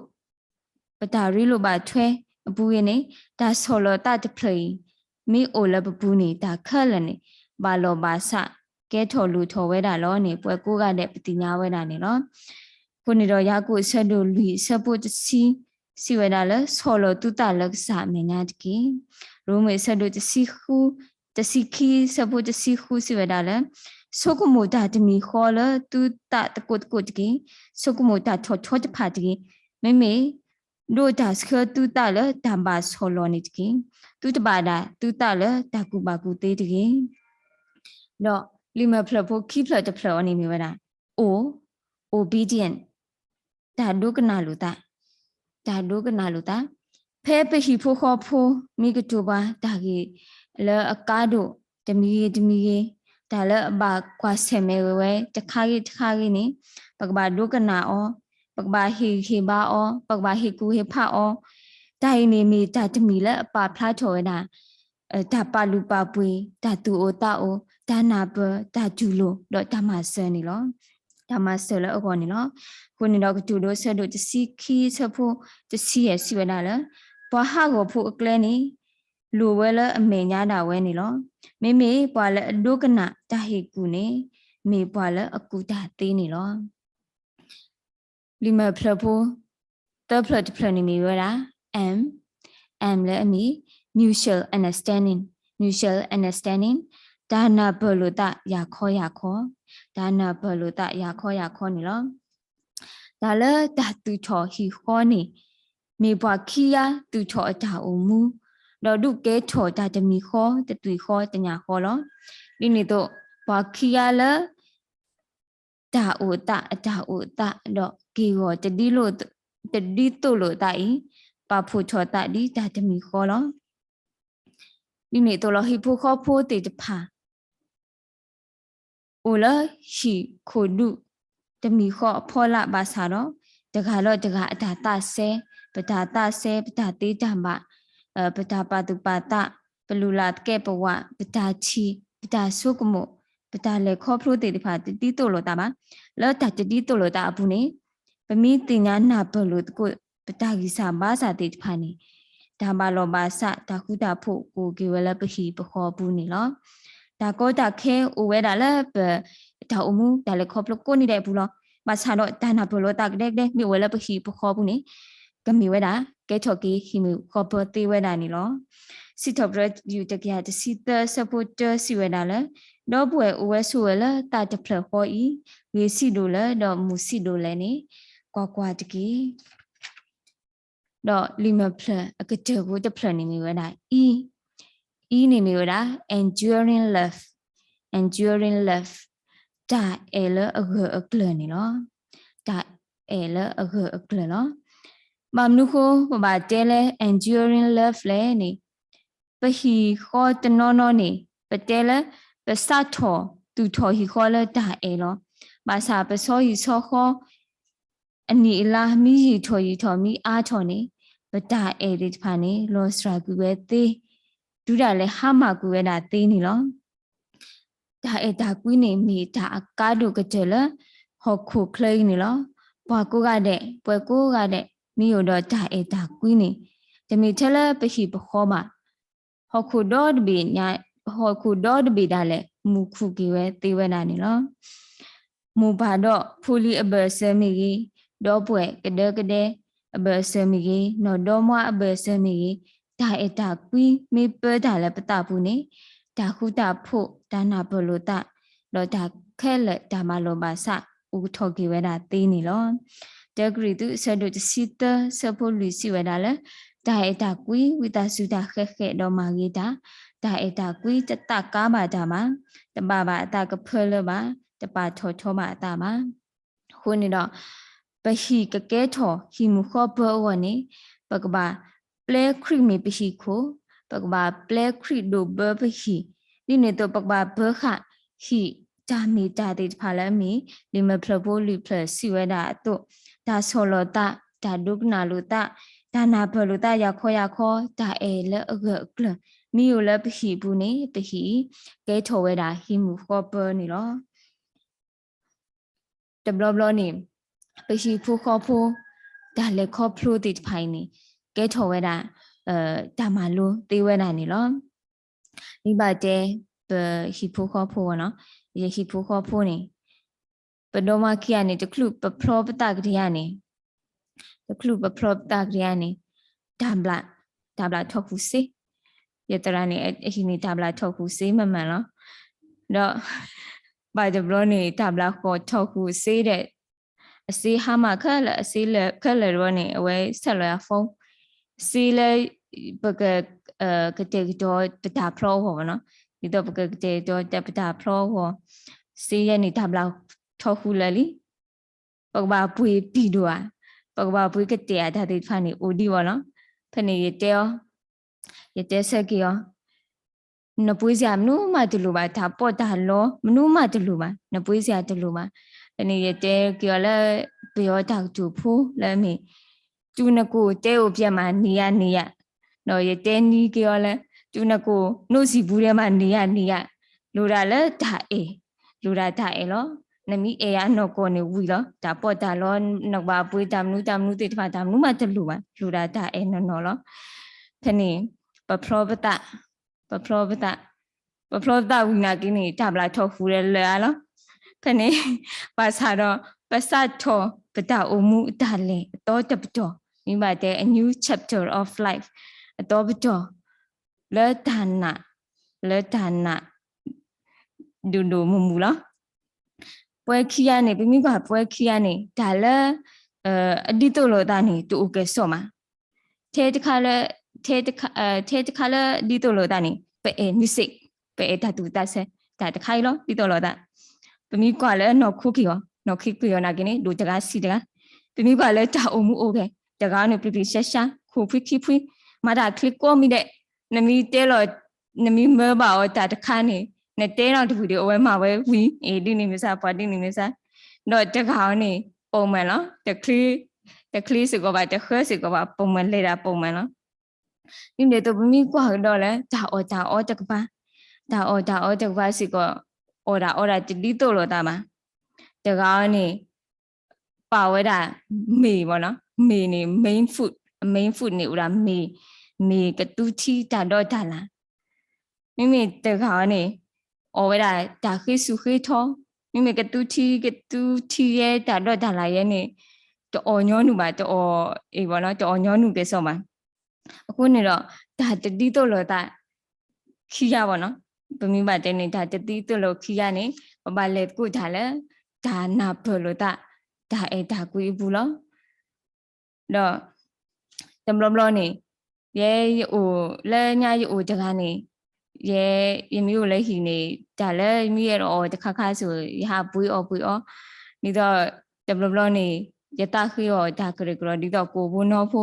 ပတၢ်ရ့လိာ်ဘၣ်ထွဲအပူၤဂ့ၤန့ၣ်, တၢ်ဆီၣ်လီၤသးတဖျၢၣ်အံၤ မ့ၢ်အိၣ်လၢပပူၤန့ၣ် တၢ်ခဲလၢာ်န့ၣ် ဘၣ်လီၢ်ဘၣ်စး ကဲထီၣ်လိၣ်ထီၣ်ဝဲဒၣ်လီၤန့ၣ် ပှၤကိးဂၤဒဲးပသ့ၣ်ညါဝဲဒၣ်န့ၣ်လီၤ. အဃိန့ၣ်ဒီး ယၤကိာ်အဆၢဒိၣ်လွံၢ်အဆၢဖိတဆံ စံးဝဲဒၣ်လၢ ဆီၣ်လီၤသုသးလၢကစၢ်အမဲာ်ညါတက့ၢ်. ရိမ့ၤအဆၢဒိၣ်တဆံဃု, တဆံခံ အဆၢဖိတဆံဃု စံးဝဲဒၣ်လၢ ဆိကမိၣ်တၢ်တမံၤဃီလၢသုသးသကိးသကိးတက့ၢ်. ဆိကမိၣ်တၢ်ထီၣ်ထီတဖၣ်တဂ့ၤ. မ့မ့ၢ် ဒိးတၢ်ဆှၢသုသးလၢတၢ်ဘၣ်ဆီၣ်လီၤန့ၣ်တက့ၢ်. သုတဘၣ်ဒၣ်သုသးလၢတၢ်ကူၣ်ဘၣ်ကူၣ်သ့တဂ့ၤ. ဒီးလံာ်မဲာ်ဖျၢၣ်ဖိခံဖျၢၣ်တဖျၢၣ်အံၤန့ၣ်မ့ၢ်ဝဲဒၣ် O, obedient, တၢ်ဒိကနၣ်လိာ်သး, တၢ်ဒိကနၣ်လိာ်သး. ဖဲပဟံၣ်ဖိဃီဖိ မ့ၢ်ကတိၤပှၤတၢ်ဂ့ၢ်လၢအကါဒိၣ် တမံၤဂ့ၤတမံၤဂ့ၤ, တၢ်လၢအဘၣ်ကွၢ်ဆၢၣ်မဲာ်ဝဲဝဲတခါဂ့ၤတခါဂ့ၤန့ၣ်, ပကဘၣ်ဒိကနၣ်အီၤ, ပကဘၣ်ဟ့ၣ်ဂံၢ်ဟ့ၣ်ဘါအီၤ, ပကဘၣ်ဟ့ၣ်ကူၣ်ဟ့ၣ်ဖးအီၤ. တၢ်အံၤန့ၣ်မ့ၢ်တၢ်တမံၤလၢအပာ်ဖျါထီၣ်ဝဲဒၣ် တၢ်ပာ်လုၢ်ပာ်ပှ့ၤ, တၢ်သူၣ်အိၣ်သးအိၣ်, တၢ်နၢ်ပၢၢ်, တၢ်တူၢ်လိာ်, ဒီးတၢ်မၤစၢၤန့ၣ်လီၤ. တၢ်မၤစၢၤလၢအဂီၢ်န့ၣ်လီၤ. အဃိန့ၣ်ဒီး ကတိၤဒိအဆၢဒိၣ်တဆံခံ အဆၢဖိတဆံယဲၢ် စံးဝဲဒၣ်လၢ ပှၤဟးဂီၤဖိအကျဲန့ၣ် လိၣ်ဝဲလၢအမဲာ်ညါဒၣ်ဝဲန့ၣ်လီၤ. မ့မ့ၢ်ပှၤလၢအဒိကနၣ်တၢ်ဟ့ၣ်ကူၣ်န့ၣ် မ့ၢ်ပှၤလၢအကူၣ်တၢ်သ့န့ၣ်လီၤ. လံာ်မဲာ်ဖျၢၣ်ဖိ သၢဖျၢၣ်တဖျၢၣ်န့ၣ်မ့ၢ်ဝဲဒၣ် M, M လၢအမ့ၢ် mutual understanding, mutual understanding, တၢ်နၢ်ပၢၢ်လိာ်သးယၤခီယၤခီ, တၢ်နၢ်ပၢၢ်လိာ်သးယၤခီယၤခီန့ၣ်လီၤ. တၢ်လၢတၢ်သူၣ်ထီၣ်ဟံၣ်ဃီန့ၣ် မ့ၢ်ပှၤခံဂၤသူၣ်ထီၣ်အတၢ်အိၣ်မူ, ဒီးဒုးကဲထီၣ်တၢ်တမံၤဃီ တသွံၣ်ဃီတညၣ်ဃီလီၤ. ဒ်န့ၣ်အသိး ပှၤခံဂၤလၢ တၢ်အိၣ်သး အတၢ်အိၣ်သး ဒီးက့ၢ်ဂီၤ တဒ်သိးလိာ်သးအံၤ ပာ်ဖှိၣ်ထီၣ်သးဒ်တၢ်တမံၤဃီလီၤ. ဒ်န့ၣ်အသိးလီၤ ဟံၣ်ဖိဃီဖိသ့ၣ်တဖၣ် အိၣ်လၢဟံၣ်ခိၣ်ဒူၣ် တမံၤဃီအဖီလာ်ဘၣ်ဆၣ်ဒီး တဂၤဒီးတဂၤအတၢ်သးစဲ, ပတၢ်သးစဲ, ပတၢ်သ့တၢ်ဘၣ်, ပတၢ်ပာ်သူၣ်ပာ်သး, ပလူၤလၢ်သကဲးပဝး, ပတၢ်ထံၣ်, ပတၢ်ဆိကမိၣ်, ပတၢ်လဲၤခီဖျိသ့ၣ်တဖၣ် တဒ်သိးလိာ်သးဘၣ်. လၢတၢ်တဒ်သိးလိာ်သးအပူၤန့ၣ် ပမ့ၢ်သ့ၣ်ညါနၢ်ပၢၢ်လိာ်သကိး ပတၢ်ဂံၢ်စၢ်ဘါစၢ်သ့ၣ်တဖၣ်န့ၣ် တၢ်ဘၣ်လီၢ်ဘၣ်စး တၢ်ဃူတၢ်ဖိးကအိၣ်က့ၤဝဲလၢပဟံၣ်ပဃီအပူၤန့ၣ်လီၤ. တၢ်ကီတၢ်ခဲအိၣ်ဝဲဒၣ်လၢပတၢ်အိၣ်မူတၢ်လဲၤခီဖျိကိးနံၤဒဲးအပူၤလီၤ. ဘၣ်ဆၣ်ဒီးတၢ်နၢ်ပၢၢ်လိာ်သးကဒဲကဒဲ မ့ၢ်အိၣ်ဝဲလၢပဟံၣ်ပဃီအပူၤန့ၣ် ကမ့ၢ်ဝဲဒၣ် ကဲထီၣ်က့ၤဟံၣ်မုၣ်ဃီပၢၤသ့ဝဲဒၣ်န့ၣ်လီၤ. စံးထီၣ်ပတြၢၤယူၢ်တကယၤတဆံသၢဆၢဖိတၢစံးဝဲဒၣ်လၢ ဒီပုၢ်ဝဲၢ်အိၣ်ဝဲဆိးဝဲလၢသးတဖျၢၣ်ဃီအံၤ, ဂ့ၤဆံးဒိၣ်လဲၣ် ဒီးမုာ်ဆံးဒိၣ်လဲၣ်န့ၣ် ကွၢ်ကွၢ်တက့ၢ်. ဒီးလံာ်မဲာ်ဖျၢၣ်အကတၢၢ်ဖိတဖျၢၣ်န့ၣ်မ့ၢ်ဝဲဒၣ် E, Eန့ၣ်မ့ၢ်ဝဲဒၣ် enduring love, enduring love, တၢ်အဲၣ်လၢအဂၢၢ်အကျၢၤန့ၣ်လီၤ. တၢ်အဲၣ်လၢအဂၢၢ်အကျၢၤလီၤ. ဘၣ်မနုၤဃိပဘၣ်တဲလၢ enduring love လဲၣ်န့ၣ်, ပဟံၣ်ဃီတနီၤနီၤန့ၣ် ပတဲလၢ ပစးထီၣ်သူၣ်ထီၣ်ဟံၣ်ဃီလၢတၢ်အဲၣ်လီၤ. ဘၣ်ဆၣ်ပဆီဟံၣ်ဆီဃီ အနံၣ်အလါမ့ၢ်ယံာ်ထီၣ်ယံာ်ထီၣ်မ့ၢ်အါထီၣ်န့ၣ်, ပတၢ်အဲၣ်သ့ၣ်တဖၣ်န့ၣ် လီၤစှၤကွံာ်ဝဲသ့, တုၤဒၣ်လဲာ်ဟါမၢ်ကွံာ်ဝဲဒၣ်သ့န့ၣ်လီၤ. တၢ်အဲၣ်တၢ်ကွံန့ၣ် မ့ၢ်တၢ်အကါဒိၣ်ကတၢၢ်လၢ ဟီၣ်ခိၣ်ချၢအံၤန့ၣ်လီၤ. ပှၤကိးဂၤဒဲး, ပှၤကိးဂၤဒဲး မ့ၢ်အိၣ်ဒီးတၢ်အဲၣ်တၢ်ကွံန့ၣ်, တမ့ၢ်ထဲလၢပဟံၣ်ပဃီဘၣ်, ဟီၣ်ခိၣ်ဒီတဘ့ၣ်ညါ, ဟီၣ်ခိၣ်ဒီတဘ့ၣ်ဒၣ်လဲာ် မူၣ်ခူၣ်က့ၤဝဲသ့ဝဲဒၣ်န့ၣ်လီၤ. မိၢ်ပၢ်ဒီးဖိလံၤအဘၢၣ်စၢၤမ့ၢ်ဂ့ၤ, ဒီပုၢ်ဝဲၢ်ကဒဲကဒဲအဘၢၣ်စၢၤမ့ၢ်ဂ့ၤ, နီၢ်ဒီမါအဘၢၣ်စၢၤမ့ၢ်ဂ့ၤ, တၢ်အဲၣ်တၢ်ကွံမ့ၢ်ပၢတၢ်လၢပသးပူၤန့ၣ်, တၢ်ဃူတၢ်ဖိး, တၢ်နၢ်ပၢၢ်လိာ်သး, ဒီးတၢ်ခဲလၢာ်တၢ်မၤလိာ်ဘၣ်ဆၣ် အိၣ်ကထီၣ်က့ၤဝဲဒၣ်သ့န့ၣ်လီၤ. တၢကရံၣ်သူး အဆၢဒိၣ်တဆံသၢ ဆၢဖိလွံၢ်စံးဝဲဒၣ်လၢ, တၢ်အဲၣ်တၢ်ကွံ ဝံသးစူၤတၢ်ဃဲးဃဲးဒီးမၤဂ့ၤတၢ်, တၢ်အဲၣ်တၢ်ကွံတသးကါဘၣ်တၢ်ဘၣ်, တဘၣ်ဘၣ်အသးကဖၢလၢဘၣ်, တပာ်ထီၣ်ထီဘၣ်အသးဘၣ်. အဃိန့ၣ်ဒီး, ပဟံၣ်ကကဲထီၣ်ဟံၣ်မုၢ်ဃီပၢအဂီၢ်န့ၣ်, ပကဘၣ်ပျဲခရံာ်မ့ၢ်ပဟံၣ်ခိၣ်, ပကဘၣ်ပျဲခရံာ်ဒိၣ်ဘၢပဟံၣ်, ဒ်န့ၣ်အသိးပကဘၣ်ပၢဃာ် ဟံၣ်တၢ်မ့ၢ်တၢ်သ့ၣ်တဖၣ်လၢအမ့ၢ် လံာ်မဲာ်ဖျၢၣ်ဖိလွံၢ်ဖျၢၣ်စံးဝဲဒၣ်အသိး, တၢ်ဆီၣ်လီၤသး, တၢ်ဒိကနၣ်လိာ်သး, တၢ်နၢ်ပၢၢ်လိာ်သးယၤခီယၤခီ, တၢ်အဲၣ်လၢအဂၢၢ်အကျၢၤ, မ့ၢ်အိၣ်လၢပဟံၣ်အပူၤန့ၣ်, ပဟံၣ်အံၤကဲထီၣ်ဝဲဒၣ်ဟံၣ်မုၢ်ဃီပၢန့ၣ်လီၤ. တဘျီဘျီန့ၣ်, ပဟံၣ်ဖိဃီဖိ, တၢ်လဲၤခီဖျိသ့ၣ်တဖၣ်အံၤန့ၣ်, ကဲထီၣ်ဝဲဒၣ် တၢ်မၤလိသ့ဝဲဒၣ်န့ၣ်လီၤ. မ့ၢ်ဘၣ်တဲ ပဟံၣ်ဖိဃီဖိဝဲနီၤ, ယဟံၣ်ဖိဃီဖိန့ၣ်, ပဒီမါခံဂၤန့ၣ် တချုးပဖျီပသးကဒံဧါန့ၣ်, တချုးပဖျီပသးကဒံဧါန့ၣ်, တၢ်ဘျး, တၢ်ဘျးထီၣ်ဃုာ်စ့, ယသရၣ်န့ၣ် အဟံၣ်န့ၣ် တၢ်ဘျးထီၣ်ဃုာ်စ့မးမးလီၤ. ဒီး ဘၣ်တဘျီန့ၣ် တၢ်ဘျးဃီထီၣ်ဃုာ်စ့ဒီး အစ့ဟါမၢ်ခဲလၢာ် အစ့လၢာ်ခဲလၢာ်တဘျီန့ၣ် အဝဲဆဲးလီၤယၤ phone, စ့လၢ ပက ကတဲာ်ကတီၤပတၢ်ဖျီအဂီၢ်ဘၣ်နီၤ, ဒ်သိးပကကတဲာ်ကတီၤပတၢ်ဖျီအဂီၢ်, စ့ယဲန့ၣ် တၢ်ဘျးထီၣ်ဃုာ်လၢာ်လံ, ပကဘၣ်ပှ့ၤပံာ်ဒိၣ်ဧါ, ပကဘၣ်ပှ့ၤကတဲာ်ဧါ တၢ်သ့ၣ်တဖၣ်န့ၣ် အိၣ်ဒံးဘၣ်နီၤ. ဖဲန့ၣ်ယတဲအီၤ, ယတဲဆၢက့ၤအီၤ, နပှ့ၤစ့ၢ်မနုၤမးတလိၣ်ဘၣ်, တၢ်ပီးတၢ်လီမနုၤမးတလိၣ်ဘၣ်, နပှ့ၤစ့ၢ်တလိၣ်ဘၣ်. ဖဲန့ၣ်ယတဲက့ၤအီၤလၢ ပယီၤတၢ်ကတိၤဖိလၢအမ့ၢ် တုၤနကိၣ်တဲအိၣ်ပျဲၢ်မးန့ၣ်ယၤန့ၣ်ယၤ, ဒီးယတဲနံၤက့ၤအီၤလၢ တုၤနကိၣ်နိးစံာ်ပူၤဒဲးမးန့ၣ်ယၤန့ၣ်ယၤ, လိၣ်ဒၣ်လၢတၢ်အဲၣ်, လိၣ်ဒၣ်တၢ်အဲၣ်လီၤ. နမ့ၢ်အဲၣ်ယၤနီၢ်ကီၢ်န့ၣ်ဝံၤလီၤ, တၢ်ပီးတၢ်လီ နကဘၣ်ပှ့ၤတၢ်မနုၤတၢ်မနုၤသ့ၣ်တဖၣ် တၢ်မနုၤမးတလိၣ်ဘၣ်, လိၣ်ဒၣ်တၢ်အဲၣ်နီၢ်နီၢ်လီၤ. ဖဲန့ၣ် ပဖျီပသး, ပဖျီပသး, ပဖျီပသးဝံၤနာ်က့န့ၣ် တၢ်ဘျးထီၣ်ဃုာ်ဒီးလၢာ်အါလီၤ. ဖဲန့ၣ် ဘၣ်ဆၣ်ဒီး ပစးထီၣ်ပတၢ်အိၣ်မူအတၢ်လဲၤအသီတပတီၢ်, မ့ၢ်ဘၣ်တဲ a new chapter of life အသီပတီၢ် လၢတၢ်နာ်, လၢတၢ်နာ် ဒိၣ်ဒိၣ်မုၢ်မုၢ်လီၤ. ပှၤခံဂၤန့ၣ်, ပမ့ၢ်ကွၢ်ပှၤခံဂၤန့ၣ် တၢ်လၢ အဒ်သိးလိာ်သးန့ၣ် တအိၣ်ကဲၣ်ဆိးမး. ထဲတခါလၢ, ထဲတခါ, ထဲတခါလၢဒ်သိးလိာ်သးန့ၣ် ပအဲၣ် music, ပအဲၣ်တၢ်သူၣ်သးဆဲး, တၢ်တခါအံၤလီၤ ဒ်သိးလိာ်သး. ပမ့ၢ်ကွၢ်လၢနီၢ်ခိက့ၤအီၤ, နီၢ်ခိက့ၤအီၤနာ်က့န့ၣ် ဒိၣ်တဂၤဆံးတဂၤ. ပမ့ၢ်ကွၢ်လၢတၢ်အိၣ်မူအိၣ်ဂဲၤ, တဂၤန့ၣ် ပျံၤပျံၤဆှါဆှါ, ခိၣ်ဖှံခံဖှံ, မၤတၢ်ချ့ကိးမံၤဒဲး, နမ့ၢ်တဲလီၤ, နမ့ၢ်မၢဘၣ်အီၤတၢ်တခါန့ၣ် နတဲနီတဝံၤဒီး အဝဲမၤဝဲဝံၤ, အ့ၣ် ဒ်န့ၣ်မ့ၢ်စ့ၢ် ပှၤဒ်န့ၣ်မ့ၢ်စ့ၢ်. ဒီးတဂၤအီၤန့ၣ် ပိာ်မုၣ်လီၤ, တချ့စ့ၢ်ကီးဘၣ်, တဃၢစ့ၢ်ကီးဘၣ်, ပိာ်မုၣ်လဲၤဒၣ်ပိာ်မုၣ်လီၤ. ဒ်န့ၣ်အသိးပမ့ၢ်ကွၢ်ကဒီးလၢ တၢ်အီၣ်တၢ်အီတကပၤ, တၢ်အီၣ်တၢ်အီတကပၤစ့ၢ်ကီး အီၣ်ဒၣ်အီဒၣ်တဒ်သိးလိာ်သးဘၣ်. တဂၤအီၤန့ၣ် ပာ်ဝဲဒၣ် မ့ၤဘၣ်နီၤ, မ့ၤန့ၣ် main food, main food န့ၣ်အိၣ်ဒၣ်မ့ၤ, မ့ၤကသူထံတၢ်ဒီတၢ်လၣ်. မ့မ့ၢ်တဂၤအီၤန့ၣ် အီၣ်ဝဲဒၣ်တၢ်ဃ့ဆူၣ်ဃ့ထီ, မ့မ့ၢ်ကသူထံ, ကသူထံယဲ တၢ်ဒီတၢ်လၣ်ယဲန့ၣ် တအီၣ်ညီနုၢ်ဘၣ်, တအီၣ်, အ့ၣ် ဘၣ်နီၤ, တအီၣ်ညီနုၢ်ကဲၣ်ဆိးဘၣ်. အဃိန့ၣ်ဒီး တၢ်တဒ်သိးလိာ်သးခံဂၤဘၣ်နီၤ. ပမ့ၢ်ဘၣ်တဲန့ၣ် တၢ်တဒ်သိးလိာ်ခံဂၤန့ၣ် ပဘၣ်လဲၤသကိးတၢ်လၢ တၢ်နၢ်ပၢၢ်လိာ်သး တၢ်အဲၣ်တၢ်ကွံအပူၤလီၤ. ဒီး တဘျီဘျီန့ၣ် ယဲယအိၣ်လၢညါယအိၣ်တဂၤန့ၣ် ယဲ ယမ့ၢ်အိၣ်လၢဟံၣ်န့ၣ် တၢ်လၢယမ့ၢ်အဲၣ်ဒိးအီၣ်တခါခါဆိ ယဟးပှ့ၤအီၣ်ပှ့ၤအီ ဒ်သိး တဘျီဘျီန့ၣ် ယသးဃ့အီၤတၢ်ကရၢကရိ ဒ်သိးကိၢ်ဘိနီဖိ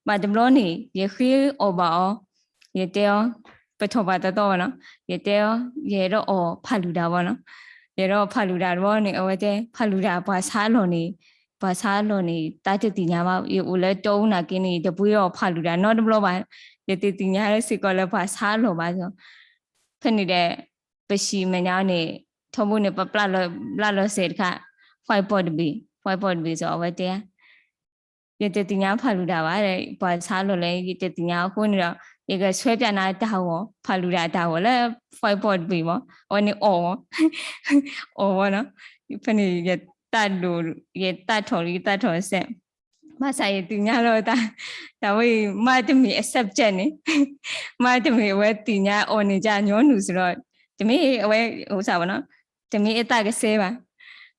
ဘၣ်တဘျီန့ၣ် ယဃ့အီၣ်ဘၣ်အီၤ ယတဲအီၤ ပထီၣ်ပှၤသီသီဘၣ်နီၤ ယတဲအီၤ ယအဲၣ်ဒိးအီၣ်ဖးလူၤဒၤဘၣ်နီၤ. ယအဲၣ်ဒိးအီၣ်ဖးလူၤဒၤတဘျီန့ၣ် အဝဲတဲ ဖးလူၤဒၤပှၤဆါအလီၢ်န့ၣ် ပှၤဆါအလီၢ်န့ၣ် သးတသ့ၣ်ညါဘၣ်. ယအိၣ်လၢတီအူနာ်က့န့ၣ် ယတပှ့ၤအီၣ်ဖးလူၤဒၤနီတဘျီဘၣ်. ယတသ့ၣ်ညါစ့ၢ်ကီးလၢပှၤဆါအလီၢ်ဘၣ်. ဖဲန့ၣ်ဒီး ပဟံၣ်မဲာ်ညါန့ၣ် ထီဘိန့ၣ် ပပျၢ်လီၤစဲးတခါ whiteboard တဘ့ၣ် whiteboard တဘ့ၣ် စီၤ အဝဲတဲ ယတသ့ၣ်ညါဖးလူၤဒၤဘၣ်, ပှၤဆါအလီၢ်လၢ ယတသ့ၣ်ညါအဃိန့ၣ်ဒီး ယကဆွဲပြနၤတၢ်ဂီၤ ဖးလူၤဒၤတၢ်ဂီၤလၢ whiteboard တဘ့ၣ်မး အဝဲန့ၣ်အီၣ်ဝဲ အီၣ်ဝဲနီၤ. ဖဲန့ၣ် ယသးဒိၣ် ယသးထီၣ် ယသးထီၣ်စဲး ဘၣ်ဆၣ်ယသ့ၣ်ညါလီၤတၢ် တၢ်ဝဲအံၤ မ့တမ့ၢ်အ subject န့ၣ် မ့တမ့ၢ်အဝဲသ့ၣ်ညါအီၤန့ၣ် ကညီနုၢ်စ့ၢ်ဒီး တမ့ၢ်အဝဲ အိၣ်စၢ်ဘၣ်နီၤ တမ့ၢ်အသးကစဲဘၣ်.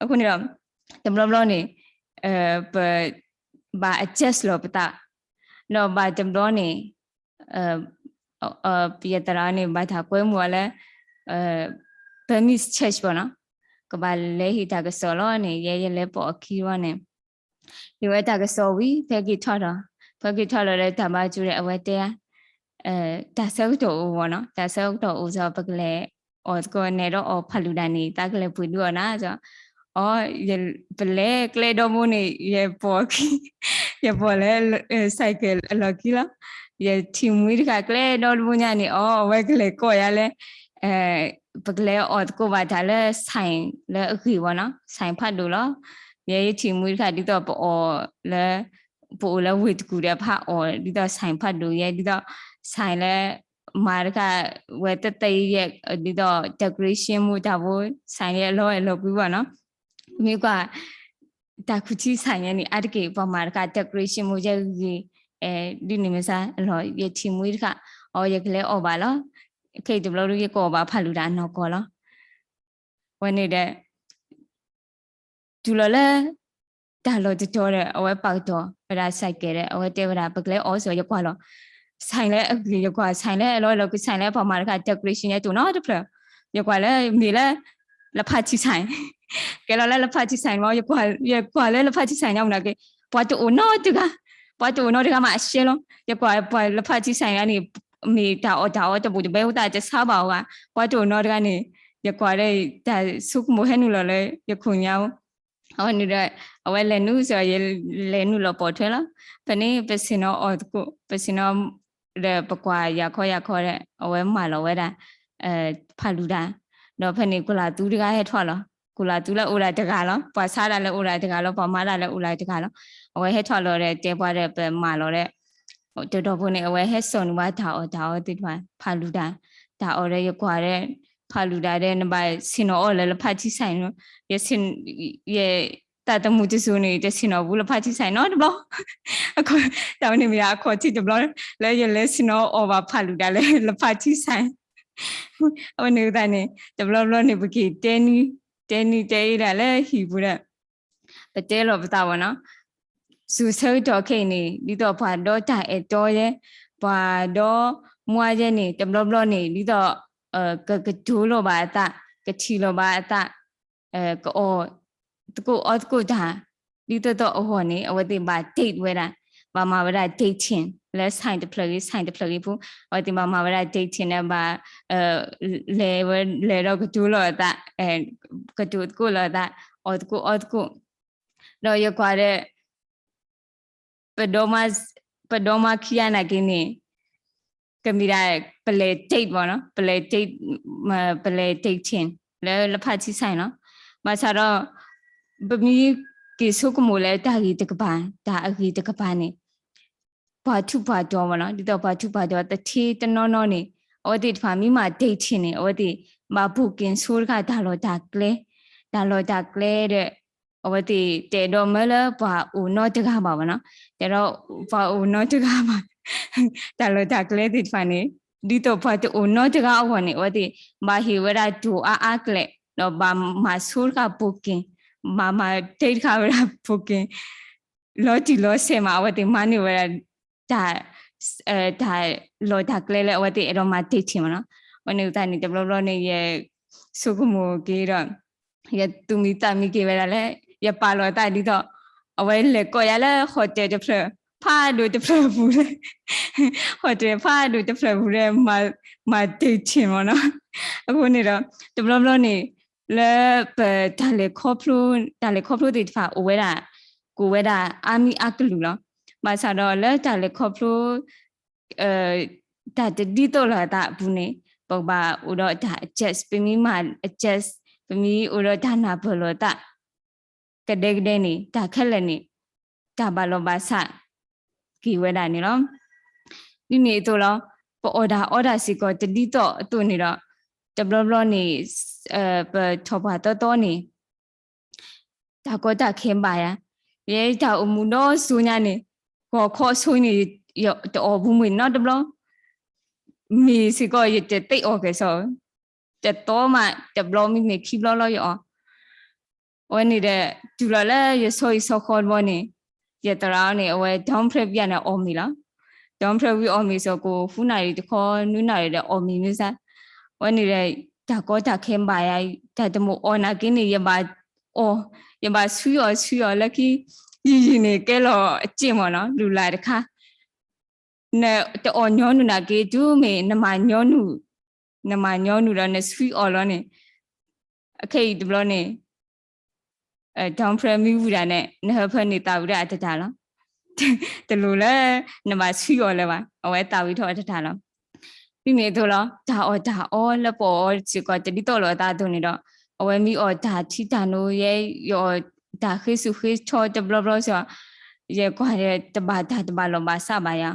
အဃိန့ၣ်ဒီး တဘျီဘျီန့ၣ် ပ ဘၣ် adjust လီၤပသး ဒီးဘၣ်တဘျီန့ၣ် ယသရၣ်န့ၣ် ဘၣ်တၢ်ကွဲမုာ်အီၤလၢ Burmese church ဘၣ်နီၤ ကဘၣ်လဲၤဟ့ၣ်တၢ်ကစီၣ်လီၤန့ၣ် ယဲယလဲၤပိာ်အခံဘၣ်န့ၣ် ဟ့ၣ်ဝဲတၢ်ကစီၣ်ဝံၤ ဖဲက့ၤထီၣ်ဒီး ဖဲက့ၤထီၣ်လီၤဒီးတၢ်ဘါကၠိဒီး အဝဲတဲ တၢ်ဆၢကတီၢ်အိၣ်ဘၣ်နီၤ တၢ်ဆၢကတီၢ်အိၣ်စ့ၢ် ပကလဲၤအီၣ်သကိး နဲဒီးအီၣ်ဖးလူၤဒၤန့ၣ် သးကလဲၤပှ့ၤဒုးအီၣ်နၤစ့ၢ် အီ ပလဲၤကျဲဒီဘိန့ၣ် ယပိာ်ခံ ယပိာ်လၢ cycle အလီၢ်ခံလီၤ. ယထံၣ်မှံတခါကျဲဒီတဘိညါန့ၣ် အီ အဝဲကလဲၤကိးယၤလၢ ပကလဲၤအီၣ်သကိးဘၣ်တၢ်လၢ ဆိုင် လၢအဂ့ၤဘၣ်နီၤ ဆိုင် ဖးဒိၣ်လီၤ. ယဲယထံၣ်မှံတခါ ဒ်သိးပအီၣ်လၢ ပအိၣ်လၢဝ့ၢ်တကူၣ်ဒီး ပဟးအီၣ်ဒ်သိး ဆိုင် ဖးဒိၣ်ယဲ ဒ်သိး ဆိုင် လၢ မၤတခါ ဝဲသ့ၣ်သ့ၣ်ယဲ ဒ်သိး decoration မူတၢ်ဖိ ဆိုင် ယဲအလီၢ်အလီၢ်ကွံဘၣ်နီၤ မ့ၢ်ကွၢ် တၢ်ခူၣ်ထံ ဆိုင် ယဲန့ၣ် အါတက့ၢ် ပှၤမၤတခါ decoration မူယဲဂ့ၤ ဒ်န့ၣ်မ့ၢ်စ့ၢ် အလီၢ် ယထံၣ်မှံတခါ အီ ယကလဲၤအီၣ်ဘၣ်လီၤ. ခဲအံၤတဘျီဒုး ယကအီၣ်ဘၣ်ဖးလူၤဒၤနီၢ်ကီၢ်လီၤ. ဝဲန့ၣ်ဒီး တုၤလီၤလၢ တၢ်လီၢ်တတီၤဒီး အဝဲပာ်ကတီၤဝဲဒၣ် ဆိုင် ကဲဒီး အဝဲတဲဝဲဒၣ် ပကလဲၤအီၣ်စ့ၢ် ယကွၢ်လီၤ ဆိုင် လၢအဂ့ၤ ယကွၢ် ဆိုင် လၢအလီၢ်လီၤကွံ ဆိုင် လၢပှၤမၤတခါ decoration ယဲတအိၣ်နီတဖျၢၣ် ယကွၢ်လၢမ့ၢ်လၢ လဖးထံ ဆိုင် ကဲလီၤလၢလဖးထံ ဆိုင် မး ယကွၢ်လၢလဖးထံ ဆိုင် ညါမနုၤက့ ပှၤတအိၣ်နီတဂၤ ပှၤတအိၣ်နီတဂၤမးအရှဲလီၤ. ယကွၢ်ပှၤလဖးထံ ဆိုင် န့ၣ် မ့ၢ်တၢ်အီၣ်တၢ်အီတဘူးတဘဲ အိၣ်သးတဆါဘၣ်အီၤဘၣ် ပှၤတအိၣ်နီတဂၤန့ၣ် ယကွၢ်ဒီး တၢ်ဆိကမိၣ်ဟဲနုာ်လီၤလၢယခိၣ်ညါ အဝဲနုာ်ဒီး အဝဲလဲၤနုာ်စ့ၢ် ယလဲၤနုာ်လီၤပိာ်ထွဲလီၤ. ဖဲန့ၣ် ပဆ့ၣ်နီၤအီၣ်သကိး ပဆ့ၣ်နီၤ ဒီးပကွၢ်ယၤခီယၤခီဒီး အဝဲမၤလီၤဝဲဒၣ် ဖးလူၤဒၤ ဒီးဖဲန့ၣ် ကူလးသူတဂၤဟဲထီၣ်လီၤ. ကူလးသူလၢအိၣ်ဒၣ်တဂၤလီၤ. ပှၤဆါဒၣ်လၢအိၣ်ဒၣ်တဂၤလီၤ. ပှၤမၤဒၣ်လၢအိၣ်ဒၣ်တဂၤလီၤ. အဝဲဟဲထီၣ်လီၤဒီးတဲပှၤဒီး ပမၤလီၤဒီး တဒီဖိန့ၣ် အဝဲဟဲစိာ်န့ၢ်ပှၤတၢ်အီၣ်တၢ်အီသ့ၣ်တဖၣ် ဖးလူၤဒၤ တၢ်အီၣ်ဒီးယကွၢ်ဒီး ဖးလူၤဒၤဒီး နဘၣ်ဆ့ၣ်နီၤအီၣ်လၢလဖးထံ ဆိုင် န့ၣ် ယ ယသးသမူတစိၤန့ၣ် တဆ့ၣ်နီၤဘူးလဖးထံ ဆိုင် နီတဘျီ တၢ်ဝဲန့ၣ်မ့ၢ်ဒၣ်အခီၣ်ထံးတဘျီ လၢယလဲၤဆ့ၣ်နီၤအီၣ်ဘၣ်ဖးလူၤဒၤလၢလဖးထံ ဆိုင် အဝဲန့ၣ်အသးန့ၣ် တဘျီဘျီန့ၣ် ပက့ၤတဲနံၤ တဲနံၤတဲအ့ဒၣ်လၢဟံၣ်ပူၤဒီး ပတဲလီၤပသးဘၣ်နီၤ စူၤဆၢကတီၢ်ခဲအံၤန့ၣ် ဒ်သိးပှၤဒီတၢ်အဲၣ်တီယဲ ပှၤဒီမွါယဲန့ၣ် တဘျီဘျီန့ၣ် ဒ်သိး ကကတိၤလီၤဘၣ်အသး ကထံၣ်လီၤဘၣ်အသး ကအီၣ်သကိးအီသကိးတၢ် ဒ်သိးသိးအဂီၢ်န့ၣ် အဝဲသ့ၣ်ဘၣ် date ဝဲဒၣ် ဘၣ်မၤဝဲဒၣ် dating လၢ ဆိုင် တဖျၢၣ်ဂ့ၤ ဆိုင် တဖျၢၣ်ဂ့ၤဖိ အဝဲသ့ၣ်ဘၣ်မၤဝဲဒၣ် dating န့ၣ် ဘၣ် လဲၤဝဲလဲၤဒီးကတိၤလီၤအသး ကတိၤသကိးလီၤအသး အီၣ်သကိးအီသကိး ဒီးယကွၢ်ဒီး ပဒီမါ ပဒီမါခံဂၤနာ်က့န့ၣ် ကမ့ၢ်ဒၣ် ပလဲၤ date ဘၣ်နီၤ ပလဲၤ date ပလဲၤ dating လၢလဖးထံ ဆိုင် နီၤ ဘၣ်ဆၣ်ဒီး ပမ့ၢ်က့ၤဆိကမိၣ်လၢတၢ်ဂ့ၤတကပၤ တၢ်အဂ့ၤတကပၤန့ၣ် ပှၤထူးပှၤတီၤဘၣ်နီၤ ဒ်သိးပှၤထူးပှၤတီၤ တထ့တနီၤနီၤန့ၣ် အဝဲသ့ၣ်တဖၣ်မ့ၢ်မၤ dating န့ၣ် အဝဲသ့ၣ်ဘၣ် booking ဆိတခါ တၢ်လီၢ်တၢ်ကျဲ တၢ်လီၢ်တၢ်ကျဲဒီး အဝဲသ့ၣ်တအဲၣ်ဒိးမၢလၢပှၤအိၣ်နီတဂၤဘၣ်ဘၣ်နီၤ တအဲၣ်ဒိးပှၤအိၣ်နီတဂၤဘၣ် တၢ်လီၢ်တၢ်ကျဲသ့ၣ်တဖၣ်န့ၣ် ဒ်သိးပှၤတအိၣ်နီတဂၤအဂီၢ်န့ၣ် အဝဲသ့ၣ် ဘၣ်ဟ့ၣ်ဝဲဒၣ်တိၢ်အါအါကလဲာ် ဒီးဘၣ်မၤဆိတခါပိၢ်က့ၤ, ဘၣ်မၤတဲတခါဝဲဒၣ်ပိၢ်က့ၤ, လီၤတံၢ်လီၤဆဲးမး အဝဲသ့ၣ်မၤန့ၢ်ဝဲဒၣ် တၢ် တၢ်လီၢ်တၢ်ကျဲလၢအဝဲသ့ၣ်အဲၣ်ဒိးမၤတ့ၢ်ထံၣ်မးနီၤ. အဝဲန့ၣ်အသးန့ၣ် တဘျီဘျီန့ၣ် ယဆိကမိၣ်က့ၤဒီး ယသူၣ်မံသးမံက့ၤဝဲဒၣ်လၢ ယပာ်လီၤသးဒ်သိး အဝဲလဲၤကိးယၤလၢ hotel တဖျၢၣ် ဖးဒိၣ်တဖျၢၣ်ပူၤလၢ hotel ဖးဒိၣ်တဖျၢၣ်ပူၤလၢ မၤတ့ၢ်ထံၣ်မးနီၤ. အဃိန့ၣ်ဒီး တဘျီဘျီန့ၣ် လၢပတၢ်လဲၤခီဖျိ တၢ်လဲၤခီဖျိသ့ၣ်တဖၣ်အိၣ်ဝဲဒၣ် ကိးဝဲဒၣ်အါမံၤအါကလုာ်လီၤ. ဘၣ်ဆၣ်ဒီးလၢတၢ်လဲၤခီဖျိ တၢ်တဒ်သိးလိာ်အသးအပူၤန့ၣ် ပကဘၣ်အိၣ်ဒီးတၢ် adjust ပမ့ၢ်မၤ adjust ပမ့ၢ်အိၣ်ဒီးတၢ်နၢ်ပၢၢ်လိာ်သး ကဒဲကဒဲန့ၣ် တၢ်ခဲလၢာ်န့ၣ် တၢ်ဘၣ်လီၤဘၣ်ဆၣ်က့ၤဝဲဒၣ်န့ၣ်လီၤ. ဒ်န့ၣ်အသိးလီၤ ပအီၣ်တၢ်အီတၢ်စ့ၢ်ကီးတဒ်သိးအသိးန့ၣ်ဒီး တဘျီဘျီန့ၣ် ပထီၣ်ပှၢ်သီသီန့ၣ် တၢ်ကီတၢ်ခဲဘၣ်ယၤ, ယဲတၢ်အိၣ်မူဒီစိညါန့ၣ် ဂီၤခီဆိန့ၣ် ယတအီၣ်ဘူးမုၢ်နီတဘျီ, မ့ၢ်စ့ၢ်ကီးယတသ့အီၣ်ကဲၣ်ဆိး, တသီမးတဘျီမ့မ့ၢ်ခံဘျီလီၤယအီၣ်. အဝဲန့ၣ်ဒီး တုၤလီၤလၢယဆီဟံၣ်ဆီဃီတဘျီန့ၣ် ယသရၣ်န့ၣ် အဝဲ down prayer ဝံၤန့ၣ်အီၣ်မ့ၤလီၤ. down prayer ဝံၤအီၣ်မ့ၤစ့ၢ်ကီး ဃုနၣ်ရံၣ်တခီ နွံနၣ်ရံၣ်ဒီးအီၣ်မ့ၤမ့ၢ်စ့ၢ်, အဝဲန့ၣ်ဒီး တၢ်ကီတၢ်ခဲဘၣ်ယၤ, တၢ်တမ့ၢ်အီၣ်နာ်က့န့ၣ် ယဘၣ်အီၣ်, ယဘၣ်ဆှံအီၣ်ဆှံအီၣ်လၢခံ ယံာ်ယံာ်န့ၣ်ကဲလီၤအစ့ၣ်မးနီၤ လူၤလၢ်တခါ နတအီၣ်ညီနုၢ်နာ်က့ တုၤမ့ၢ်နမၤညီနုၢ်, နမၤညီနုၢ်ဒီးနဆှံအီၣ်လီၤန့ၣ်, အခဲအံၤတဘျီန့ၣ် down prayer မ့ၢ်ဝံၤဒၣ်န့ၣ် နဟၢဖၢန့ၢ်သးဝံၤဒီးအတတၢ်လီၤ. တလိၣ်လၢ နဘၣ်ဆှံအီၣ်လၢၤဘၣ်, အဝဲသးဝံၤထီၣ်အတတၢ်လီၤ. ဒ်န့ၣ်အသိးလီၤ တၢ်အီၣ်တၢ်အီလၢပအီၣ်အီၤစ့ၢ်ကီး တဒ်သိးလိာ်အသးအသိးန့ၣ်ဒီး အဝဲမ့ၢ်အီၣ်တၢ်ထံတၢ်နိ ယဲ ယအီၣ်တၢ်ဃ့ဆူၣ်ဃ့ဆီတဘျီဘျီစ့ၢ်ကီး ယကွၢ်ဒီးတဘၣ်တၢ်တဘၣ်လီၢ်ဘၣ်စးဘၣ်ယၤ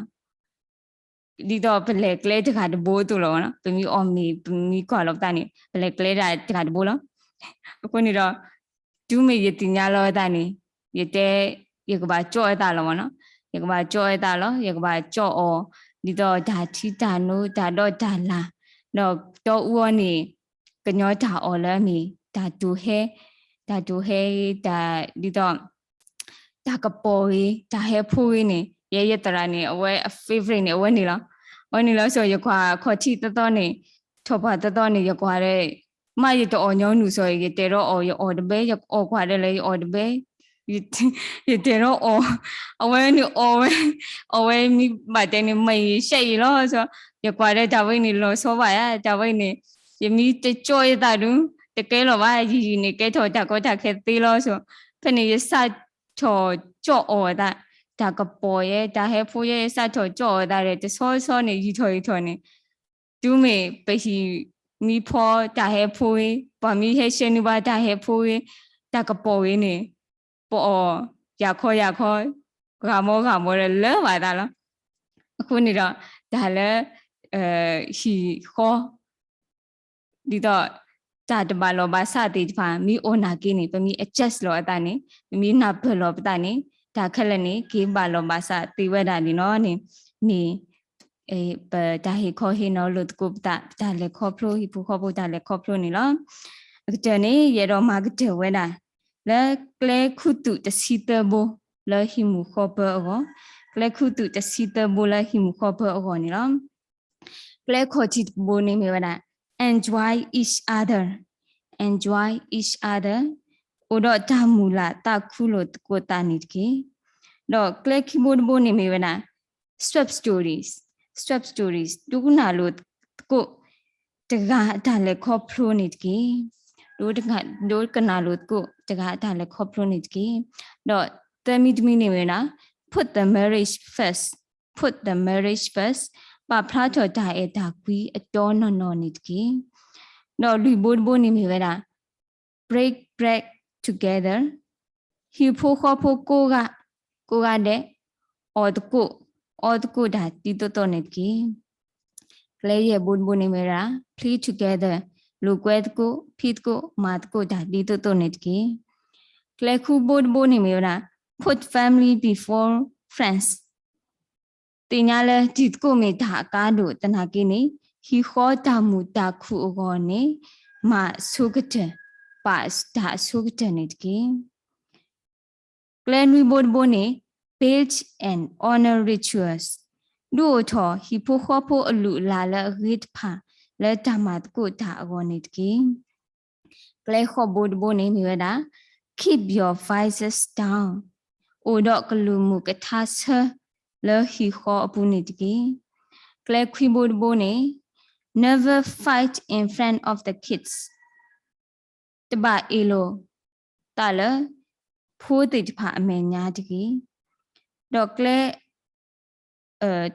ဒ်သိးပလဲၤကျဲတဂၤတဘိအသိးလီၤ. ပမ့ၢ်အီၣ်မ့ၤ ပမ့ၢ်ကွၢ်လီၤပသးန့ၣ် ပလဲၤကျဲဒၣ်တဂၤတဘိလီၤ. အဃိန့ၣ်ဒီး တုၤမ့ၢ်ယသ့ၣ်ညါလီၤအသးန့ၣ် ယတဲ ယကဘၣ်ကၠီၣ်အသးလီၤမးနီၤ. ယကဘၣ်ကၠီၣ်အသးလီၤ. ယကဘၣ်ကၠီၣ်အီၤ ဒ်သိးတၢ်ထံတၢ်နိ တၢ်ဒီးတၢ်လၢ် ဒီးတီအူအီၤန့ၣ် ကညီတၢ်အီၣ်လၢအမ့ၢ် တၢ်တိၤဟဲ တၢ်တိၤဟဲ တၢ် ဒ်သိး တၢ်ကပီၤဂ့ၤ တၢ်ဟဲဖိဂ့ၤန့ၣ် ယဲယသရၣ်န့ၣ် အဝဲအ favorite န့ၣ် အဝဲန့ၣ်လီၤ. အဝဲန့ၣ်လီၤဆီ ယကွၢ်ခီၣ်ထံးသီသီန့ၣ် ထီၣ်ပှၢ်သီသီန့ၣ် ယကွၢ်ဒီး မ့ၢ်ယတအီၣ်ညီနုၢ်ဆီ ယတဲထီၣ်အီၣ် ယအီၣ်တဘဲ ယအီၣ်ကွၢ်ဒီးလၢယအီၣ်တဘဲ ယတဲထီၣ်အီၣ် အဝဲန့ၣ်အီၣ်ဝဲ အဝဲမ့ၢ်ဘၣ်တဲန့ၣ် မ့ၢ်ယရှဲအံၤလီၤဆီ ယကွၢ်ဒီးတၢ်ဝဲန့ၣ်လီၤဆီဘၣ်ယါ တၢ်ဝဲန့ၣ် ယမ့ၢ်တကၠီၣ်ယသးဒု တကဲလီၤဘၣ် ယံာ်ယံာ်န့ၣ် ကဲထီၣ်တၢ်ကီတၢ်ခဲသ့လီၤဆီ ဖဲန့ၣ် ယစးထီၣ်ကၠီၣ်အီၣ်အသး တၢ်ကပီၤယဲ တၢ်ဟဲဖိယဲ ယစးထီၣ်ကၠီၣ်အီၣ်အသးဒီး တဆီဆီန့ၣ် ယံာ်ထီၣ်ယံာ်ထီၣ်န့ၣ် တုၤမ့ၢ်ပဟံၣ်မံဖီတၢ်ဟဲဖိဂ့ၤ ပှၤမံဟဲရှဲနုာ်ဘၣ်တၢ်ဟဲဖိဂ့ၤ တၢ်ကပီၤဂ့ၤန့ၣ် ပအီၣ် ယၤခီယၤခီ ဂၤမီဂၤမီဒီးလၢဘၣ်သးလီၤ. အဃိန့ၣ်ဒီး တၢ်လၢ ဟံၣ်ဃီ ဒ်သိး တၢ်တဘၣ်လီၢ်ဘၣ်စးသ့ၣ်တဖၣ် မ့ၢ်အိၣ်နာ်က့န့ၣ် ပမ့ၢ် adjust လီၤအသးန့ၣ် ပမ့ၢ်နၢ်ပၢၢ်လီၤပသးန့ၣ် တၢ်ခဲလၢာ်န့ၣ် က့ၤဘၣ်လီၢ်ဘၣ်စးသ့ဝဲဒၣ်န့ၣ်လီၤန့ၣ် မ့ၢ် ပတၢ်ဟ့ၣ်ခီဟ့ၣ်နီၤလိာ်သကိးပသး ပတၢ်လဲၤခီဖျိ ဟံၣ်ဖိဃီဖိတၢ်လဲၤခီဖျိန့ၣ်လီၤ. အကတၢၢ်န့ၣ် ယအဲၣ်ဒိးမၤကတၢၢ်ဝဲဒၣ် လၢကျဲခူသူၣ်တဆံသၢဘိ လၢဟံၣ်မုၢ်ဃီပၢအဂီၢ်, ကျဲခူသူၣ်တဆံသၢဘိလၢဟံၣ်မုၢ်ဃီပၢအဂီၢ်န့ၣ်လီၤ. ကျဲခီၣ်ထံးတဘိန့ၣ်မ့ၢ်ဝဲဒၣ် enjoy each other, enjoy each other အိၣ်ဒီးတၢ်မုၢ်လၢ်သးခုလိာ်သကိးသးန့ၣ်တက့ၢ်. ဒီးကျဲခံဘိတဘိန့ၣ်မ့ၢ်ဝဲဒၣ် swap stories, swap stories ဒိကနၣ်လိာ်သကိး တဂၤအတၢ်လဲၤခီဖျိန့ၣ်တက့ၢ်. ဒိကနၣ်လိာ်သကိး တဂၤအတၢ်လဲၤခီဖျိန့ၣ်တက့ၢ်. ဒီးသၢမံၤတမံၤန့ၣ်မ့ၢ်ဝဲဒၣ် put the marriage first, put the marriage first ပာ်ဖျါထီၣ်တၢ်အဲၣ်တၢ်ကွံအတီနီၢ်နီၢ်န့ၣ်တက့ၢ်. ဒီးလွံၢ်ဘိတဘိန့ၣ်မ့ၢ်ဝဲဒၣ် break bread together ဟံၣ်ဖိဃီဖိကိးဂၤ ကိးဂၤဒဲး အီၣ်သကိး အီသကိးတၢ်ဒ်သိးသိးန့ၣ်တက့ၢ်. ကျဲယဲၢ်ဘိတဘိန့ၣ်မ့ၢ်ဝဲဒၣ် play together လိာ်ကွဲသကိး ဖံးသကိး မၤသကိးတၢ်ဒ်သိးသိးန့ၣ်တက့ၢ်. ကျဲဃုဘိတဘိန့ၣ်မ့ၢ်ဝဲဒၣ် put family before friends သ့ၣ်ညါလၢတံၤသကိးမ့ၢ်တၢ်အကါဒိၣ်သနာ်က့န့ၣ် ဟံၣ်ဃီတၢ်မုာ်တၢ်ခုၣ်အဂီၢ်န့ၣ် မၤအဆိကတၢၢ်, ပာ်တၢ်အဆိကတၢၢ်န့ၣ်တက့ၢ်. ကျဲနွံဘိတဘိန့ၣ် build and honor rituals ဒုးအိၣ်ထီၣ်ဟံၣ်ဖိဃီဖိအလုၢ်အလၢ်လၢအဂ့ၤတဖၣ် လၢတၢ်မၤသကိးတၢ်အဂီၢ်န့ၣ်တက့ၢ်. ကျဲဃိးဘိတဘိန့ၣ်မ့ၢ်ဝဲဒၣ် keep your vices down အိၣ်ဒီးကလုၢ်မုာ်ကထါဆၢလၢဟံၣ်ဃီအပူၤန့ၣ်တက့ၢ်. ကျဲခွံဘိတဘိန့ၣ် never fight in front of the kids တဘၣ်အ့ၣ်လိာ်သးလၢ ဖိသ့ၣ်တဖၣ်အမဲာ်ညါတဂ့ၤ. ဒီးကျဲ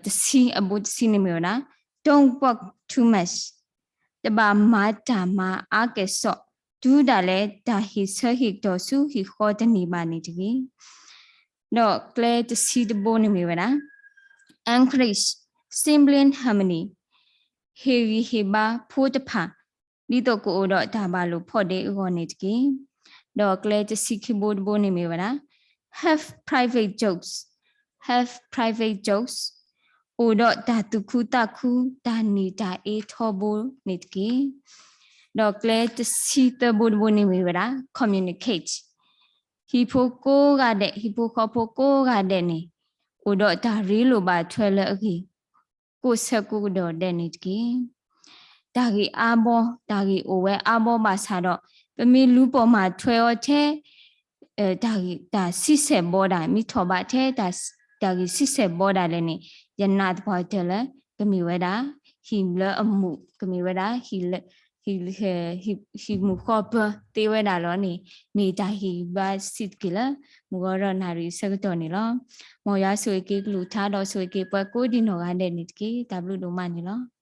တဆံ အဘိတဆံန့ၣ်မ့ၢ်ဝဲဒၣ် don't work too much တဘၣ်မၤတၢ်မၤအါကဲၣ်ဆိး တုၤဒၣ်လဲာ်တၢ်ဟ့ၣ်ဆၢဟ့ၣ်ကတီၢ်ဆူဟံၣ်ဃီတန့ၢ်ဘၣ်န့ၣ်တဂ့ၤ. ဒီးကျဲတဆံတဘိန့ၣ်မ့ၢ်ဝဲဒၣ် encourage sibling harmony ဟ့ၣ်ဂံၢ်ဟ့ၣ်ဘါဖိတဖၣ် ဒ်သိးကအိၣ်ဒီးတၢ်ဘၣ်လိာ်ဖိးဒ့အဂီၢ်န့ၣ်တက့ၢ်. ဒီးကျဲတဆံခံဘိတဘိန့ၣ်မ့ၢ်ဝဲဒၣ် have private jokes, have private jokes အိၣ်ဒီးတၢ်သူၣ်ခုသးခု တၢ်နံၣ်တၢ်အ့ထီဘိန့ၣ်တက့ၢ်. ဒီးကျဲတဆံသၢဘိတဘိန့ၣ်မ့ၢ်ဝဲဒၣ် communicate ဟံၣ်ဖိကိးဂၤဒဲး ဟံၣ်ဖိဃီဖိကိးဂၤဒဲးန့ၣ် အိၣ်ဒီးတၢ်ရ့လိာ်ဘၣ်ထွဲလၢအဂ့ၢ် ကိးဆၢကိးကဒီးဒဲးန့ၣ်တက့ၢ်. တၢ်ဂ့ၢ်အါဘီ တၢ်ဂ့ၢ်အိၣ်ဝဲအါဘီဘၣ်ဆၣ်ဒီး ပမ့ၢ်လူၤပိာ်မၤထွဲအီၤထဲ တၢ်ဂ့ၢ်တၢ်ဆံဆဲၣ်ဘီဒၣ် မ့ၢ်ထီၣ်ဘးထဲ တၢ်ဂ့ၢ်ဆံဆဲၣ်ဘီဒၣ်လဲာ်န့ၣ် ယနာ်သပှၢ်တၢၢ်လၢ ကမ့ၢ်ဝဲဒၣ် ဟံၣ်လၢအမုာ် ကမ့ၢ်ဝဲဒၣ် ဟံၣ်မုၣ်ဃီပၢၤသ့ဝဲဒၣ်လီၤန့ၣ် မ့ၢ်တၢ်ဟ့ၣ်ဂံၢ်ဘါစံးတက့ၢ်လၢ မုၢ်ဂီၤဒီးနၣ်ရံၣ်ဆၢကတီၢ်န့ၣ်လီၤ. မ်ယွၤဆိၣ်ဂ့ၤက့ၤကလုၢ်ကထါဒီးဆိၣ်ဂ့ၤက့ၤပှၤကိးဒံနီၢ်ဂၤဒဲးန့ၣ်တက့ၢ်. တၢ်ဘျုးဒိၣ်မးန့ၣ်လီၤ.